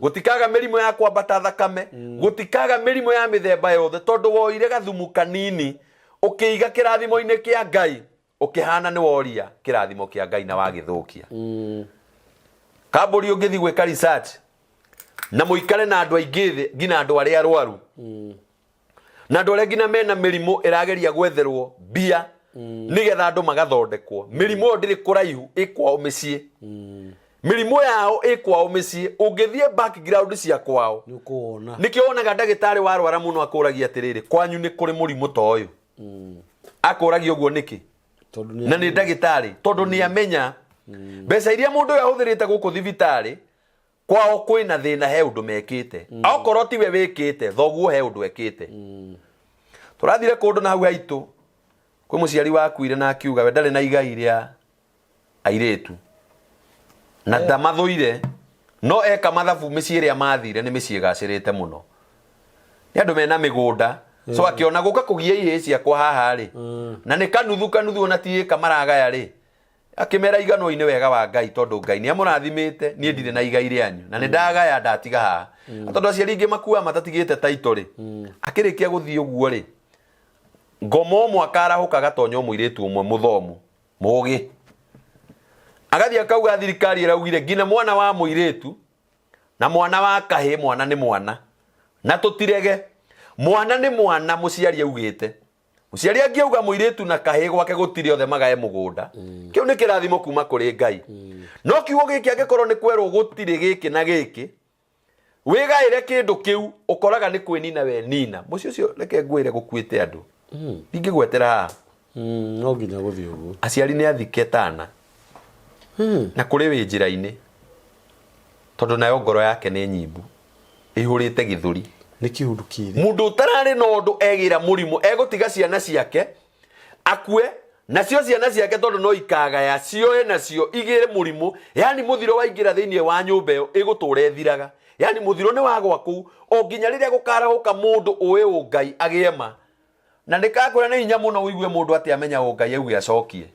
gũtikaga mĩrimũ ya kwambata thakame, gũtikaga mĩrimũ ya mĩthemba yothe, tondũ woire gathumu kanini ũkĩiga kĩrathimo-inĩ kĩa Ngai, ũkĩhana nĩ woria kĩrathimo kĩa Ngai na wagĩthũkia. Kambũri ũngĩthiĩ gwĩka research na mũikare na andũ aingĩ thĩ, nginya andũ arĩa arwaru na andũ arĩa nginya mena mĩrimũ ĩrageria gwetherwo mbia nĩgetha andũ magathondekwo, mĩrimũ ĩyo ndĩrĩ kũraihu, ĩ kwao mĩciĩ. Mĩrimũ yao ĩ kwao mĩciĩ. Ũngĩthiĩ background cia kwao nĩ ũkũwona. Nĩkĩo wonaga ndagĩtarĩ warwara mũno akũragia atĩrĩrĩ, kwanyu nĩ kũrĩ mũrimũ ta ũyũ? Akũragia ũguo nĩkĩ? Tondũ nĩ Na nĩ ndagĩtarĩ, tondũ nĩ amenya mbeca iria mũndũ ũyũ ahũthĩrĩte gũkũ thibitarĩ, kwao kwĩna thĩna, he ũndũ mekĩte. Okorwo tiwe wĩkĩte, thoguo he ũndũ ekĩte. Tũrathire kũndũ na hau haitũ kwĩ mũciari wakuire na akiuga we ndarĩ na igai rĩa airĩtu. Na ndamathũire, no eka mathabu mĩciĩ ĩrĩa mathire nĩ mĩciĩ ĩgacĩrĩte mũno, nĩ andũ mena mĩgũnda. So akĩona gũka kũgia ihĩĩ ciakwa haha rĩ, na nĩ kanuthu kanuthu, ona ti ĩka maragaya rĩ, akĩmera iganwo-inĩ wega wa Ngai, tondũ Ngai nĩ amũrathimĩte, niĩ ndirĩ na igai rĩanyu na nĩ ndagaya ndatiga haha. Na tondũ aciari aingĩ makuaga matatigĩte taito rĩ, akĩrĩkia gũthiĩ ũguo rĩ, ngoma ũmwe akarahũka agatonya mũirĩtu ũmwe mũthomu mũgĩ, agathiĩ akauga thirikari ĩraugire nginya mwana wa mũirĩtu na mwana wa kahĩĩ, mwana nĩ mwana na tũtirege, mwana nĩ mwana. Mũciari augĩte, mũciari angĩauga mũirĩtu na kahĩĩ gwake gũtirĩ, othe magae mũgũnda, kĩu nĩ kĩrathimo kuma kũrĩ Ngai. No kiugo gĩkĩ angĩkorwo nĩ kwerwo gũtirĩ gĩkĩ na gĩkĩ, wĩgaĩre kĩndũ kĩu, ũkoraga nĩ kwĩnina wenina mũciĩ ũcio. Reke ngwĩre, gũkuĩte andũ ndingĩgwetera haha. No nginya gũthiĩ ũguo. Aciari nĩ athike tana na kũrĩ wĩ njĩra-inĩ, tondũ nayo ngoro yake nĩ nyimbu, ĩihũrĩte gĩthũri. Nĩ kĩũndũ kĩrĩ. Mũndũ ũtararĩ na ũndũ egĩra mũrimũ, egũtiga ciana ciake akue nacio ciana ciake, tondũ no ikagaya cioe nacio igĩre mũrimũ. Yani mũthiro waingĩra thĩinĩ wa nyũmba ĩyo, ĩgũtũra ĩthiraga. Yani mũthiro nĩ wagwa kũu o nginya rĩrĩa gũkarahũka mũndũ ũĩ ũngai agĩe ma. Na ndĩkakwĩra, nĩ hinya mũno ũigue mũndũ atĩ amenya ũngai auge acokie.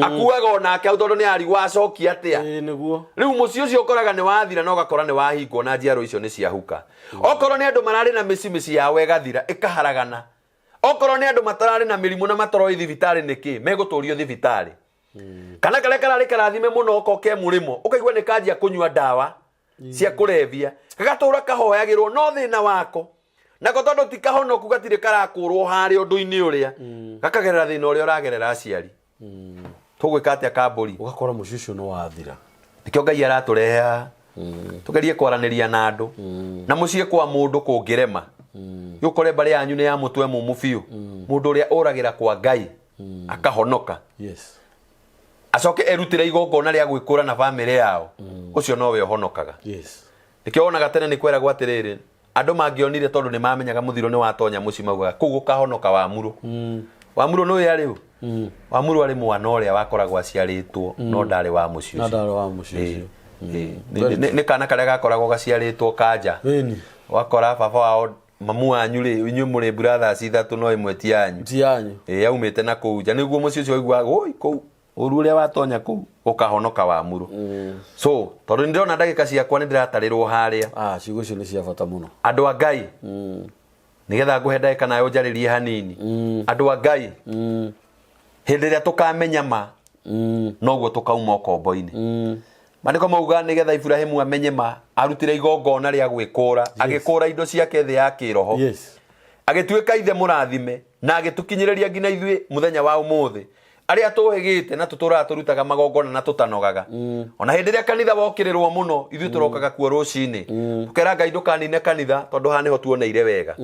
Akuaga onake hau, tondũ nĩ arigwo acokie atĩa. Ĩĩ, nĩguo. Rĩu mũciĩ ũcio ũkoraga nĩ wathira, na ũgakora nĩ wahingwo, na njiaro icio nĩ ciahuka. Okorwo nĩ andũ mararĩ na mĩciĩ, mĩciĩ yao ĩgathira, ĩkaharagana. Okorwo nĩ andũ matararĩ na mĩrimũ na mataroĩ thibitarĩ nĩkĩ, megũtũrio thibitarĩ. Kana karĩa kararĩ karathime mũno, oko ke mũrĩmo, ũkaigua nĩ kanjia kũnyua ndawa cia kũrebia, gagatũra kahoyagĩrwo, no thĩna wako nako tondũ ti kahonoku, gatirĩ karakũrwo harĩa ũndũ-inĩ ũrĩa gakagerera, thĩna ũrĩa ũragerera aciari. Tũgwĩka atĩa, Kambũri? Ũgakora mũciĩ ũcio nĩ wathira. Nĩkĩo Ngai aratũrehe haha tũgerie kwaranĩria na andũ. Na mũciĩ kwa mũndũ kũngĩrema, ũkore mbarĩ yanyu nĩ ya mũtwe mũmũ biũ, mũndũ ũrĩa ũragĩra kwa Ngai akahonoka, acoke erutĩre igongona rĩa gwĩkũra na bamĩrĩ yao, ũcio nowe ũhonokaga. Nĩkĩo wonaga tene nĩ kweragwo atĩrĩrĩ, andũ mangĩonire, tondũ nĩ mamenyaga mũthiro nĩ watonya mũciĩ, maugaga kũu gũkahonoka Wamuro. Wamuro nĩ ũrĩa rĩu Wamuro arĩ mwana ũrĩa wakoragwo aciarĩtwo no ndarĩ wa mũciĩ Na ũcio. Ndarĩ wa mũciĩ ũcio. Nĩ kana karĩa gakoragwo gaciarĩtwo kanja. Wakora baba wao, mamu wanyu rĩ, inyuĩ mũrĩ brothers ithatũ, no ĩmwe ti yanyu. Ti yanyu. Ĩ, yaumĩte na kũu nja. Nĩguo mũciĩ ũcio waiguaga woi kũu ũru ũrĩa watonya kũu ũkahonoka Wamuro. So tondũ nĩ ndĩrona ndagĩka ciakwa nĩ ndĩratarĩrwo harĩa. Ah, ciugo icio nĩ cia bata mũno. Andũ a Ngai, nĩgetha ngũhe ndagĩka nayo njarĩrie hanini. Andũ a Ngai, hĩndĩ ĩrĩa tũkamenya ma, noguo tũkauma ũkombo-inĩ. Maandĩko mauga nĩgetha Iburahimu amenye ma, arutire igongona rĩa gwĩkũra, agĩkũra indo ciake thĩ ya kĩroho, agĩtuĩka ithe mũrathime, na agĩtũkinyĩrĩria nginya ithuĩ mũthenya wa ũmũthĩ arĩa tũhĩgĩte na tũtũraga tũrutaga magongona na tũtanogaga. Ona hĩndĩ ĩrĩa kanitha wokĩrĩrwo mũno, ithuĩ tũrokaga kuo rũcinĩ, tũkera Ngai ndũkanine kanitha, tondũ haha nĩho tuoneire wega.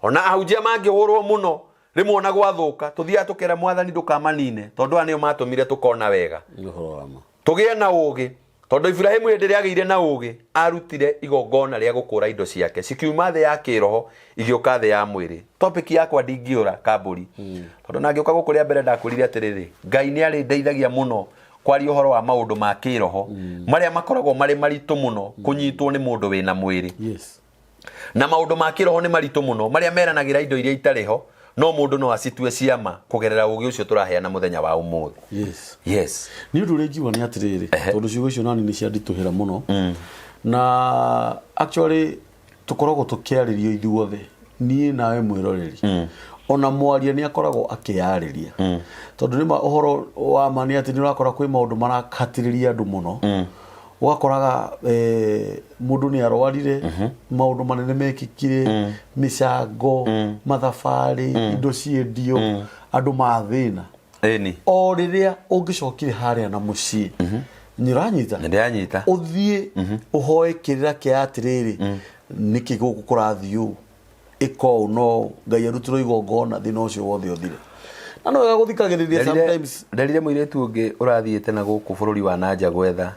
Ona ahunjia mangĩhũrwo mũno rĩmwe, ona gwathũka, tũthiaga tũkera Mwathani ndũkamanine, tondũ aya nĩo matũmire tũkona wega. Nĩ ũhoro wa ma. Tũgĩe na ũũgĩ, tondũ Iburahimu hĩndĩ ĩrĩa agĩire na ũũgĩ, arutire igongona rĩa gũkũra indo ciake, cikiuma thĩ ya kĩroho igĩũka thĩ ya mwĩrĩ. Topic yakwa ndingĩũra, Kambũri, tondũ na ngĩũka gũkũ rĩa mbere ndakwĩrire atĩrĩrĩ, Ngai nĩ arĩndeithagia mũno kwaria ũhoro wa maũndũ ma kĩroho marĩa makoragwo marĩ maritũ mũno kũnyitwo nĩ mũndũ wĩna mwĩrĩ. Na maũndũ ma kĩroho nĩ maritũ mũno, marĩa meranagĩra indo iria itarĩ ho, no mũndũ no acitue ciama kũgerera ũũgĩ ũcio tũraheana mũthenya wa ũmũthĩ. Yes. Nĩ ũndũ ũrĩa ingiuga nĩ atĩrĩrĩ, tondũ ciugo icio nani nĩ cianditũhĩra mũno, na actually tũkoragwo tũkĩarĩrio ithuothe, niĩ nawe mwĩroreri, ona mwaria nĩ akoragwo akĩyarĩria, tondũ nĩma ũhoro wa ma nĩ atĩ nĩ ũrakora kwĩ maũndũ marakatĩrĩria andũ mũno. Ũgakoraga mũndũ nĩ arwarire, maũndũ manene mekĩkire, mĩcango, mathabarĩ, indo ciendio, andũ mathĩna. O rĩrĩa ũngĩcokire harĩa na mũciĩ, nĩ ũranyita? Nĩ ndĩranyita. Ũthiĩ ũhoe kĩrĩra kĩa atĩrĩrĩ, nĩkĩ gũkũ kũrathiĩ ũũ, ĩka ũũ, no Ngai arutĩrwo igongona, thĩna ũcio wothe ũthire. Na no wega gũthikagĩrĩria sometimes. Nderire mũirĩtu ũngĩ ũrathiĩte na gũkũ bũrũri wa nanja gwetha,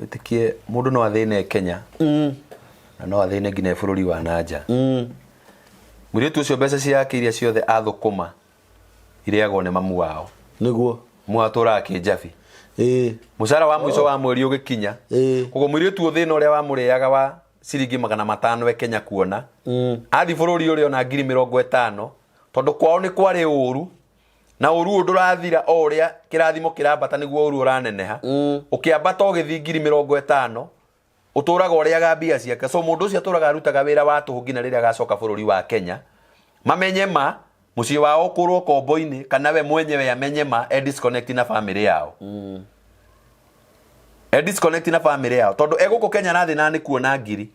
wĩtĩkie mũndũ no athĩne Kenya na no athĩne nginya bũrũri wa nanja. Mũirĩtu ũcio mbeca ciake iria ciothe athũkũma irĩagwo nĩ mamu wao. Mamu wao atũraga Kĩnjabi. Ĩĩ. Mũcara wa mũico wa mweri ũgĩkinya, koguo mũirĩtu ũyũ thĩna ũrĩa wamũrĩaga wa ciringi 500 e Kenya kuona athi bũrũri ũrĩa ona ngiri 50, tondũ kwao nĩ kwarĩ ũru na ũru ũyũ ndũrathira, o ũrĩa kĩrathimo kĩrambata nĩguo ũru ũraneneha. Ũkĩambata ũgĩthiĩ ngiri 50, ũtũraga ũrĩaga mbia ciake. So mũndũ ũcio atũraga arutaga wĩra wa tũhũ nginya rĩrĩa agacoka bũrũri wa Kenya, mamenye ma mũciĩ wao ũkũrwo kombo-inĩ, kana we mwenyewe amenye ma e disconnect na family yao, e disconnect na family yao, tondũ e gũkũ Kenya arathiĩ na nĩ kuona ngiri.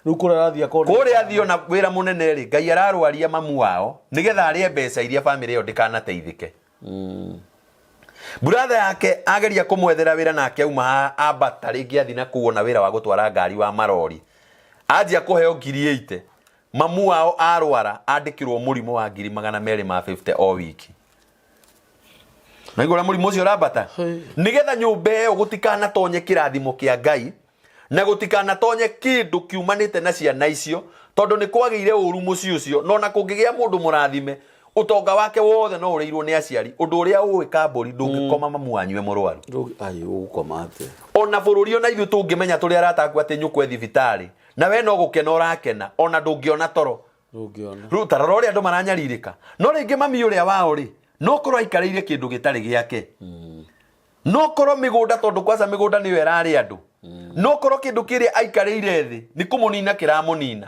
Rĩu kũrĩa arathiĩ akona. Kũrĩa athiĩ ona wĩra mũnene rĩ, Ngai ararwaria mamu wao nĩgetha arĩe mbeca iria, family ĩyo ndĩkanateithĩke. Brother yake ageria kũmwethera wĩra nake auma haha ambata rĩngĩ athi na kũu ona wĩra wa gũtwara ngari wa marori, anjia kũheo ngiri 80. Mamu wao arwara, andĩkĩrwo mũrimũ wa ngiri 250 o wiki. Naigua ũrĩa mũrimũ ũcio ũrambata, nĩgetha nyũmba ĩyo gũtikanatonye kĩrathimo kĩa Ngai na gũtikanatonye kĩndũ kiumanĩte na ciana icio, tondũ nĩ kwagĩire ũru mũciĩ ũcio. No na kũngĩgĩa mũndũ mũrathime, ũtonga wake wothe no ũrĩirwo nĩ aciari. Ũndũ ũrĩa ũĩ kambũri, ndũngĩkoma mamu wanyu e mũrwaru. Ai, ũgũkoma atĩa? Ona bũrũri, ona ithuĩ tũngĩmenya tũrĩ arata aku atĩ nyũkwa e thibitarĩ na we no gũkena ũrakena, ona ndũngĩona toro. Ndũngĩona. Rĩu ta rora ũrĩa andũ maranyarirĩka. No rĩngĩ mami ũrĩa wao rĩ, no korwo aikarĩire kĩndũ gĩtarĩ gĩake, no korwo mĩgũnda, tondũ kwanza mĩgũnda nĩyo ĩrarĩ andũ, no korwo kĩndũ kĩrĩa aikarĩire thĩ nĩ kũmũnina kĩramũnina,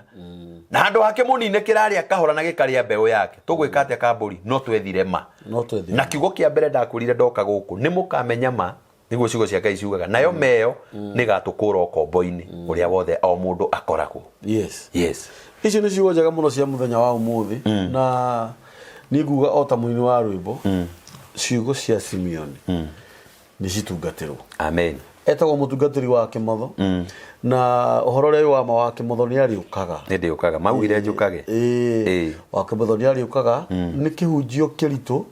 na handũ hake mũnine kĩrarĩa kahora na gĩkarĩa mbeũ yake. Tũgwĩka atĩa kambũri? No twethire ma. No twethire. Na kiugo kĩa mbere ndakwĩrire ndoka gũkũ, nĩ mũkamenya ma, nĩguo ciugo cia Ngai ciugaga, nayo meyo nĩgatũkũra ũkombo-inĩ ũrĩa wothe o mũndũ akoragwo. Yes. Yes. Icio nĩ ciugo njega mũno cia mũthenya wa ũmũthĩ, na niĩ nguga o ta mũini wa rwĩmbo, ciugo cia Simeoni nĩ citungatĩrwo. Amen. Etagwo mũtungatĩri wa Kĩmotho, na ũhoro ũrĩa wĩ wa ma, wa Kĩmotho nĩ arĩũkaga. Nĩ ndĩũkaga, maugire njũkage. Ĩĩ. Wa Kĩmotho nĩ arĩũkaga. Nĩ kĩhunjio kĩritũ.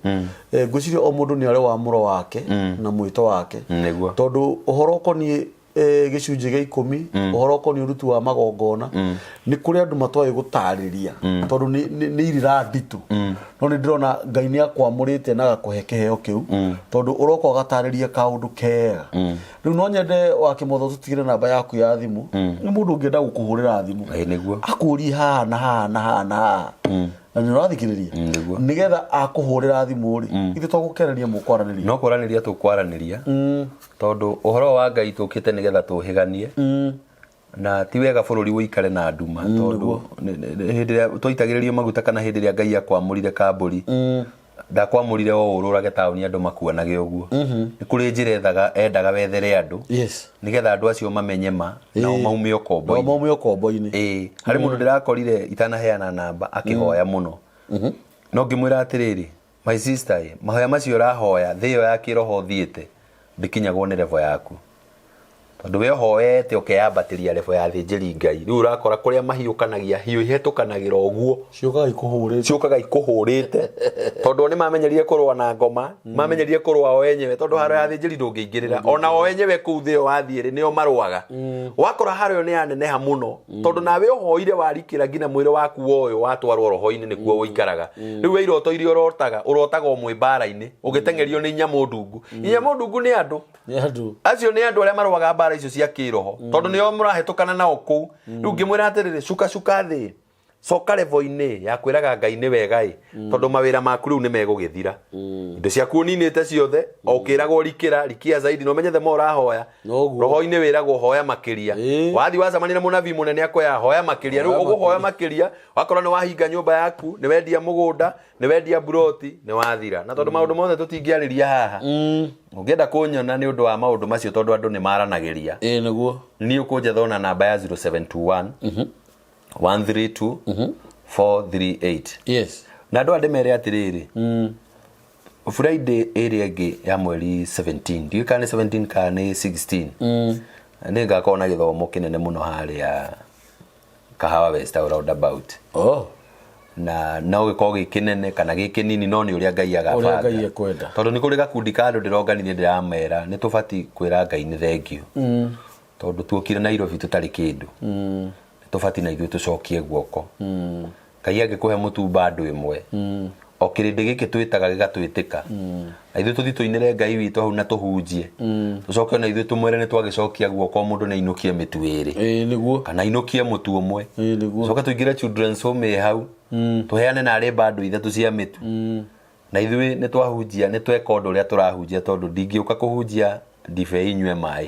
Ngwĩciria o mũndũ nĩ arĩ wamũro wake na mwĩto wake. Nĩguo. Tondũ ũhoro ũkoniĩ gĩcunjĩ gĩa 10, ũhoro ũkoniĩ ũruti wa magongona, nĩ kũrĩ andũ matoĩ gũtarĩria, tondũ nĩ irĩra nditũ. No nĩ ndĩrona Ngai nĩ akwamũrĩte na agakũhe kĩheo kĩu, tondũ ũroka ũgatarĩria kaũndũ kega. Rĩu no nyende wa Kĩmotho tũtigĩre namba yaku ya thimũ, nĩ mũndũ ũngĩenda gũkũhũrĩra thimũ, Ĩĩ, nĩguo. akũrie haha na haha na haha na haha, na nĩ ũrathikĩrĩria. Nĩguo. Nĩgetha akũhũrĩra thimũ rĩ, ithuĩ twagũkereria mũkwaranĩria. No kwaranĩria tũkwaranĩria, tondũ ũhoro wa Ngai tũkĩte nĩgetha tũhĩganie, na ti wega bũrũri ũikare na nduma, tondũ hĩndĩ ĩrĩa twaitagĩrĩrio maguta kana hĩndĩ ĩrĩa Ngai akwamũrire kambũri, ndakwamũrire o ũrũrage taũni andũ makuonage ũguo. Nĩ kũrĩ njĩra ethaga, endaga wethere andũ, nĩgetha andũ acio mamenye ma nao maume Nao ũkombo-inĩ. Maume ũkombo-inĩ. Ĩĩ, harĩ mũndũ ndĩrakorire itanaheana namba akĩhoya mũno, no ngĩmwĩra atĩrĩrĩ, my sister, ĩ mahoya macio ũrahoya, thĩ ĩyo ya kĩroho ũthiĩte ndĩkinyagwo nĩ level yaku, tondũ we ũhoete ũkeyambatĩria level ya thĩnjĩri Ngai. Rĩu ũrakora kũrĩa mahiũkanagia, hiũ ihetũkanagĩra ũguo. Ciũkaga ikũhũrĩte. Ciũkaga ikũhũrĩte, tondũ o nĩ mamenyerire kũrũa na ngoma, mamenyerire kũrũa o enyewe, tondũ haro ya thĩnjĩri ndũngĩingĩrĩra ona o enyewe kũu thĩ ĩyo wathiĩ rĩ, nĩo marũaga. Wakora haro ĩyo nĩ yaneneha mũno, tondũ nawe ũhoire warikĩra nginya mwĩrĩ waku woyũ watwarwo roho-inĩ nĩkuo ũikaraga. Rĩu we iroto iria ũrotaga, ũrotaga o mwĩ mbara-inĩ ũgĩteng'erio nĩ nyamũ ndungu. Nyamũ ndungu nĩ andũ. Nĩ andũ. Acio nĩ andũ arĩa marũaga mbara icio cia kĩroho, tondũ nĩo mũrahetũkana nao kũu. Rĩu ngĩmwĩra atĩrĩrĩ, cuka cuka thĩ, coka level-inĩ ya kwĩraga Ngai nĩ wega ĩ, tondũ mawĩra maku rĩu nĩ megũgĩthira, indo ciaku ũninĩte ciothe, o ũkĩragwo rikĩra rikia zaidi, na ũmenye the more ũrahoya, Noguo. roho-inĩ wĩragwo hoya makĩria. Wathiĩ wacemania na mũnabii mũnene akoya hoya makĩria. Rĩu Hoya. Ũgũhoya makĩria, wakora nĩ wahinga nyũmba yaku, nĩ wendia mũgũnda, nĩ wendia buroti, nĩ wathira. Na tondũ maũndũ mothe tũtingĩarĩria haha, ũngĩenda kũnyona nĩ ũndũ wa maũndũ macio, tondũ andũ nĩ maranagĩria, Ĩĩ, nĩguo. Niĩ ũkũnjetha ona namba ya 0721 132 438. Na andũ aya ndĩmere atĩrĩrĩ, Friday ĩrĩa ĩngĩ ya mweri 17, ndiũĩ kana nĩ 17 kana nĩ 16, nĩ ngakorwo na gĩthomo kĩnene mũno harĩa Kahawa West roundabout. Na no gĩkorwo gĩ kĩnene kana gĩ kĩnini, no nĩ ũrĩa Ngai Ũrĩa agabanga. Ngai ekwenda. Tondũ nĩ kũrĩ gakundi ka andũ ndĩronganirie, ndĩramera nĩ tũbatiĩ kwĩra Ngai nĩ thengiũ, tondũ tuokire Nairobi tũtarĩ kĩndũ. Nĩ tũbatiĩ na ithuĩ tũcokie guoko. Ngai angĩkũhe mũtu bando ĩmwe, O kĩrĩndĩ gĩkĩ twĩtaga gĩgatwĩtĩka, na ithuĩ tũthiĩ tũinĩre Ngai witũ hau na tũhunjie, tũcoke ona ithuĩ tũmwĩre nĩ twagĩcokia guoko, o mũndũ nĩ ainũkie mĩtu ĩrĩ Ĩĩ nĩguo. kana ainũkie mũtu ũmwe. Ĩĩ nĩguo. Coke tũingĩre children's home ĩ hau, tũheane narĩ bando ithatũ cia mĩtu, na ithuĩ nĩ twahunjia, nĩ tweka ũndũ ũrĩa tũrahunjia, tondũ ndingĩũka kũhunjia ndibei nyue maĩ.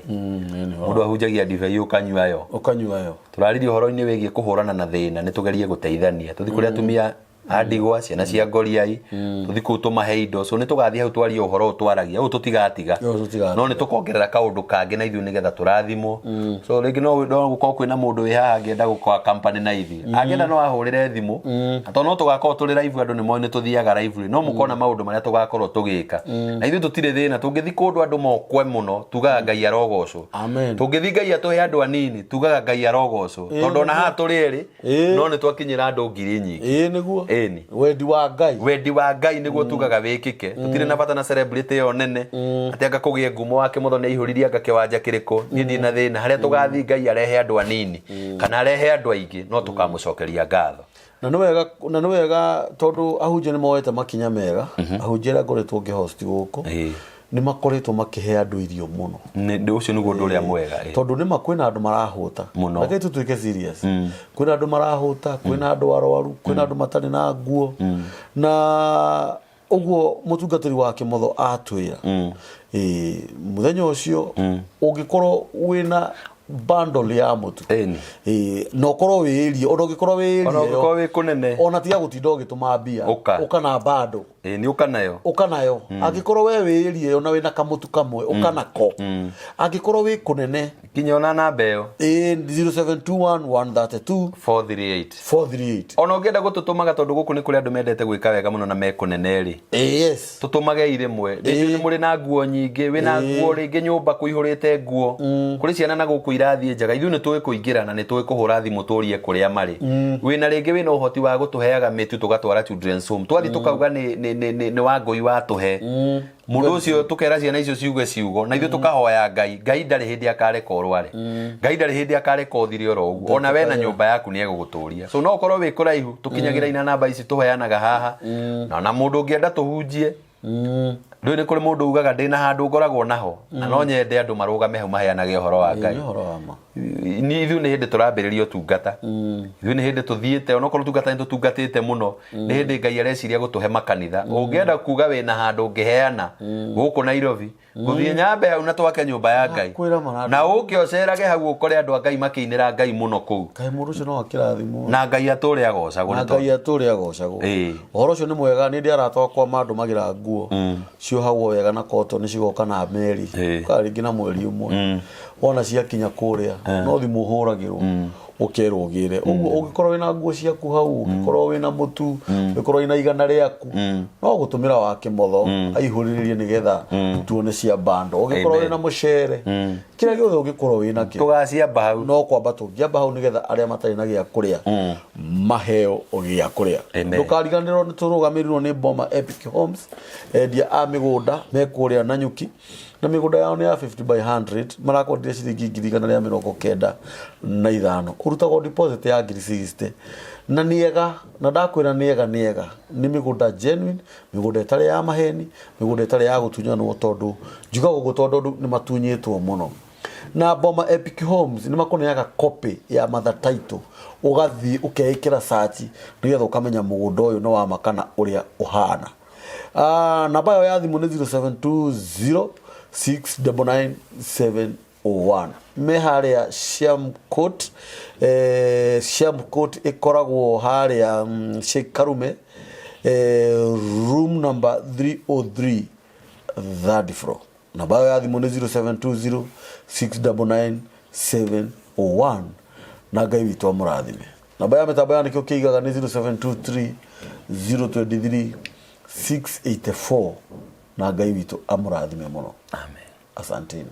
Mũndũ ahunjagia ndibei ũkanyua yo. Ũkanyua yo. Tũraririe ũhoro-inĩ wĩgiĩ kũhũrana na thĩna, nĩ tũgerie gũteithania, tũthiĩ kũrĩ atumia a ndigwa, ciana cia ngoriai, tũthiĩ kũu tũmahe indo. So nĩ tũgathiĩ hau twarie ũhoro ũyũ twaragia, ũyũ tũtigatiga. Ũyũ tũtigatiga. No nĩ tũkongerera kaũndũ kangĩ na ithuĩ nĩgetha tũrathimwo. So rĩngĩ no gũkorwo kwĩna mũndũ wĩ haha angĩenda gũka company na ithuĩ, angĩenda no ahũrĩre thimũ, na tondũ no tũgakorwo tũrĩ live, andũ nĩ moĩ nĩ tũthiaga live rĩ, no mũkona maũndũ marĩa tũgakorwo tũgĩka. Na ithuĩ tũtirĩ thĩna, tũngĩthiĩ kũndũ andũ mokwe mũno, tugaga Ngai arogocwo. Amen. Tũngĩthiĩ Ngai atũhe andũ anini, tugaga Ngai arogocwo, tondũ ona haha tũrĩ erĩ no nĩ twakinyĩra andũ ngiri nyingĩ. Ĩĩ nĩguo. Ĩni. Wendi wa Ngai. Wendi wa Ngai nĩguo tugaga wĩkĩke. Tũtirĩ na bata na celebrity ĩyo nene, atĩ anga kũgĩe ngumo wake mũthoni aihũririe anga kĩwanja kĩrĩkũ. Niĩ ndirĩ na thĩna harĩa tũgathiĩ Ngai arehe andũ anini kana arehe andũ aingĩ, no tũkamũcokeria ngatho. Na nĩ wega tondũ ahunjia nĩ moete makinya mega. Ahunjia arĩa ngoretwo ngĩhost gũkũ nĩ makoretwo makĩhe andũ irio mũno. Ũcio nĩguo ũndũ ũrĩa mwega, ĩĩ. Tondũ nĩma kwĩna andũ marahũta. Mũno. Reke tũtuĩke serious, kwĩna andũ marahũta, kwĩna andũ arwaru, kwĩna andũ matarĩ na nguo, na ũguo mũtungatĩri wa Kĩmotho atwĩra, ĩĩ, mũthenya ũcio ũngĩkorwo wĩna bundle ya mũtu, Ĩni. ĩĩ, na ũkorwo wĩĩrie, ona ũngĩkorwo wĩĩrie Ona ũngĩkorwo wĩ kũnene. Ona tiga gũtinda ũgĩtũma mbia. Ũka. Ũka na bundle. Ĩĩ, nĩ ũka nayo. Ũka nayo. Angĩkorwo we wĩĩrie ĩyo na wĩna kamũtu kamwe, ũka nako. Angĩkorwo wĩ kũnene. Kinya ona namba ĩyo. Ĩĩ, 0721 132 438. 438. Ona ũngĩenda gũtũtũmaga, tondũ gũkũ nĩ kũrĩ andũ mendete gwĩka wega mũno na me kũnene rĩ, Ĩĩ, yes. Tũtũmage rĩmwe. Rĩngĩ nĩ mũrĩ na nguo nyingĩ, wĩna nguo rĩngĩ nyũmba kũihũrĩte nguo, kũrĩ ciana na gũkũ irathiĩ njaga, ithuĩ nĩ tũĩ kũingĩra na nĩ tũĩ kũhũra thimũ tũrie kũrĩa marĩ. Wĩna rĩngĩ wĩna ũhoti wa gũtũheaga mĩtu tũgatwara children's home, twathiĩ tũkauga nĩ Wangũi watũhe, mũndũ ũcio, tũkera ciana icio ciuge ciugo na ithuĩ tũkahoya Ngai. Ngai ndarĩ hĩndĩ akareka ũrware, Ngai ndarĩ hĩndĩ akareka ũthire oro ũguo. Ona we na nyũmba yaku nĩ egũgũtũria. So no ũkorwo wĩ kũraihu, tũkinyagĩra ina namba ici tũheanaga haha. Na mũndũ ũngĩenda tũhunjie, ndũĩ nĩ kũrĩ mũndũ ugaga ndĩna handũ ngoragwo naho na no nyende andũ marũgame hau maheanage ũhoro wa Ngai. Nĩ ũhoro wa ma. Ni ithuĩ nĩ hĩndĩ tũrambĩrĩria ũtungata, ithuĩ nĩ hĩndĩ tũthiĩte, onokorwo ũtungata nĩ tũtungatĩte mũno, nĩ hĩndĩ Ngai areciria gũtũhe makanitha. Ũngĩenda kuga wĩna handũ ũngĩheana gũkũ Nairobi, gũthiĩ nyambe hau na twake nyũmba ya Ngai. Kwĩra marandũ. Na ũke ũcerage hau ũkore andũ a Ngai makĩinĩra Ngai mũno kũu. Kaĩ mũndũ ũcio no akĩrathimwo. Na Ngai atũre agocagwo. Na nĩ tondũ Ngai atũre agocagwo. Ũhoro ũcio nĩ mwega. Nĩ ndĩ arata akwa mandũmagĩra nguo ciohagwo wega na cotton, cigoka na meri. Kana rĩngĩ na mweri ũmwe, wona ciakinya kũrĩa no thimũ ũhũragĩrwo ũkerwo ũgĩre. Ũguo ũngĩkorwo wĩna nguo ciaku hau, ũngĩkorwo wĩna mũtu, ũngĩkorwo wĩna igana rĩaku, no gũtũmĩra wa Kĩmotho aihũrĩrĩrie nĩgetha tuone cia bando. Ũngĩkorwo Amen. wĩna mũcere, kĩrĩa gĩothe ũngĩkorwo wĩna kĩo, Tũgaciamba hau. No kwamba tũngĩamba hau nĩgetha arĩa matarĩ na gĩa kũrĩa maheo gĩa kũrĩa. Amen. Ndũkariganĩrwo nĩ tũrũgamĩrĩirwo nĩ Boma Epic Homes, endia a mĩgũnda me kũrĩa Nanyuki, na mĩgũnda yao nĩ ya 50 by 100, marakwenderia ciringi 195,000, ũrutagwo deposit ya ngiri 60, na nĩ ega, na ndakwĩra nĩ ega, nĩ ega, nĩ mĩgũnda genuine, mĩgũnda ĩtarĩ ya maheni, mĩgũnda ĩtarĩ ya gũtunyanwo, tondũ njugaga ũguo tondũ andũ nĩ matunyĩtwo mũno. Na Boma Epic Homes nĩ makũneaga copy ya mother title, ũgathiĩ ũkeĩkĩra search nĩgetha ũkamenya mũgũnda ũyũ nĩ wa ma kana ũrĩa ũhana. Namba yao ya thimũ nĩ 0720 699 701. Me harĩa Shamcourt, Shamcourt ĩkoragwo harĩa Sheikh Karume, room number 303, third floor. Namba yao ya thimũ nĩ 0720 699 701, na Ngai witũ amũrathime. Namba ya mĩtambo ya nĩkĩo kĩigaga nĩ 0723 023 684, na Ngai witũ amũrathime mũno. Amen. Asanteni.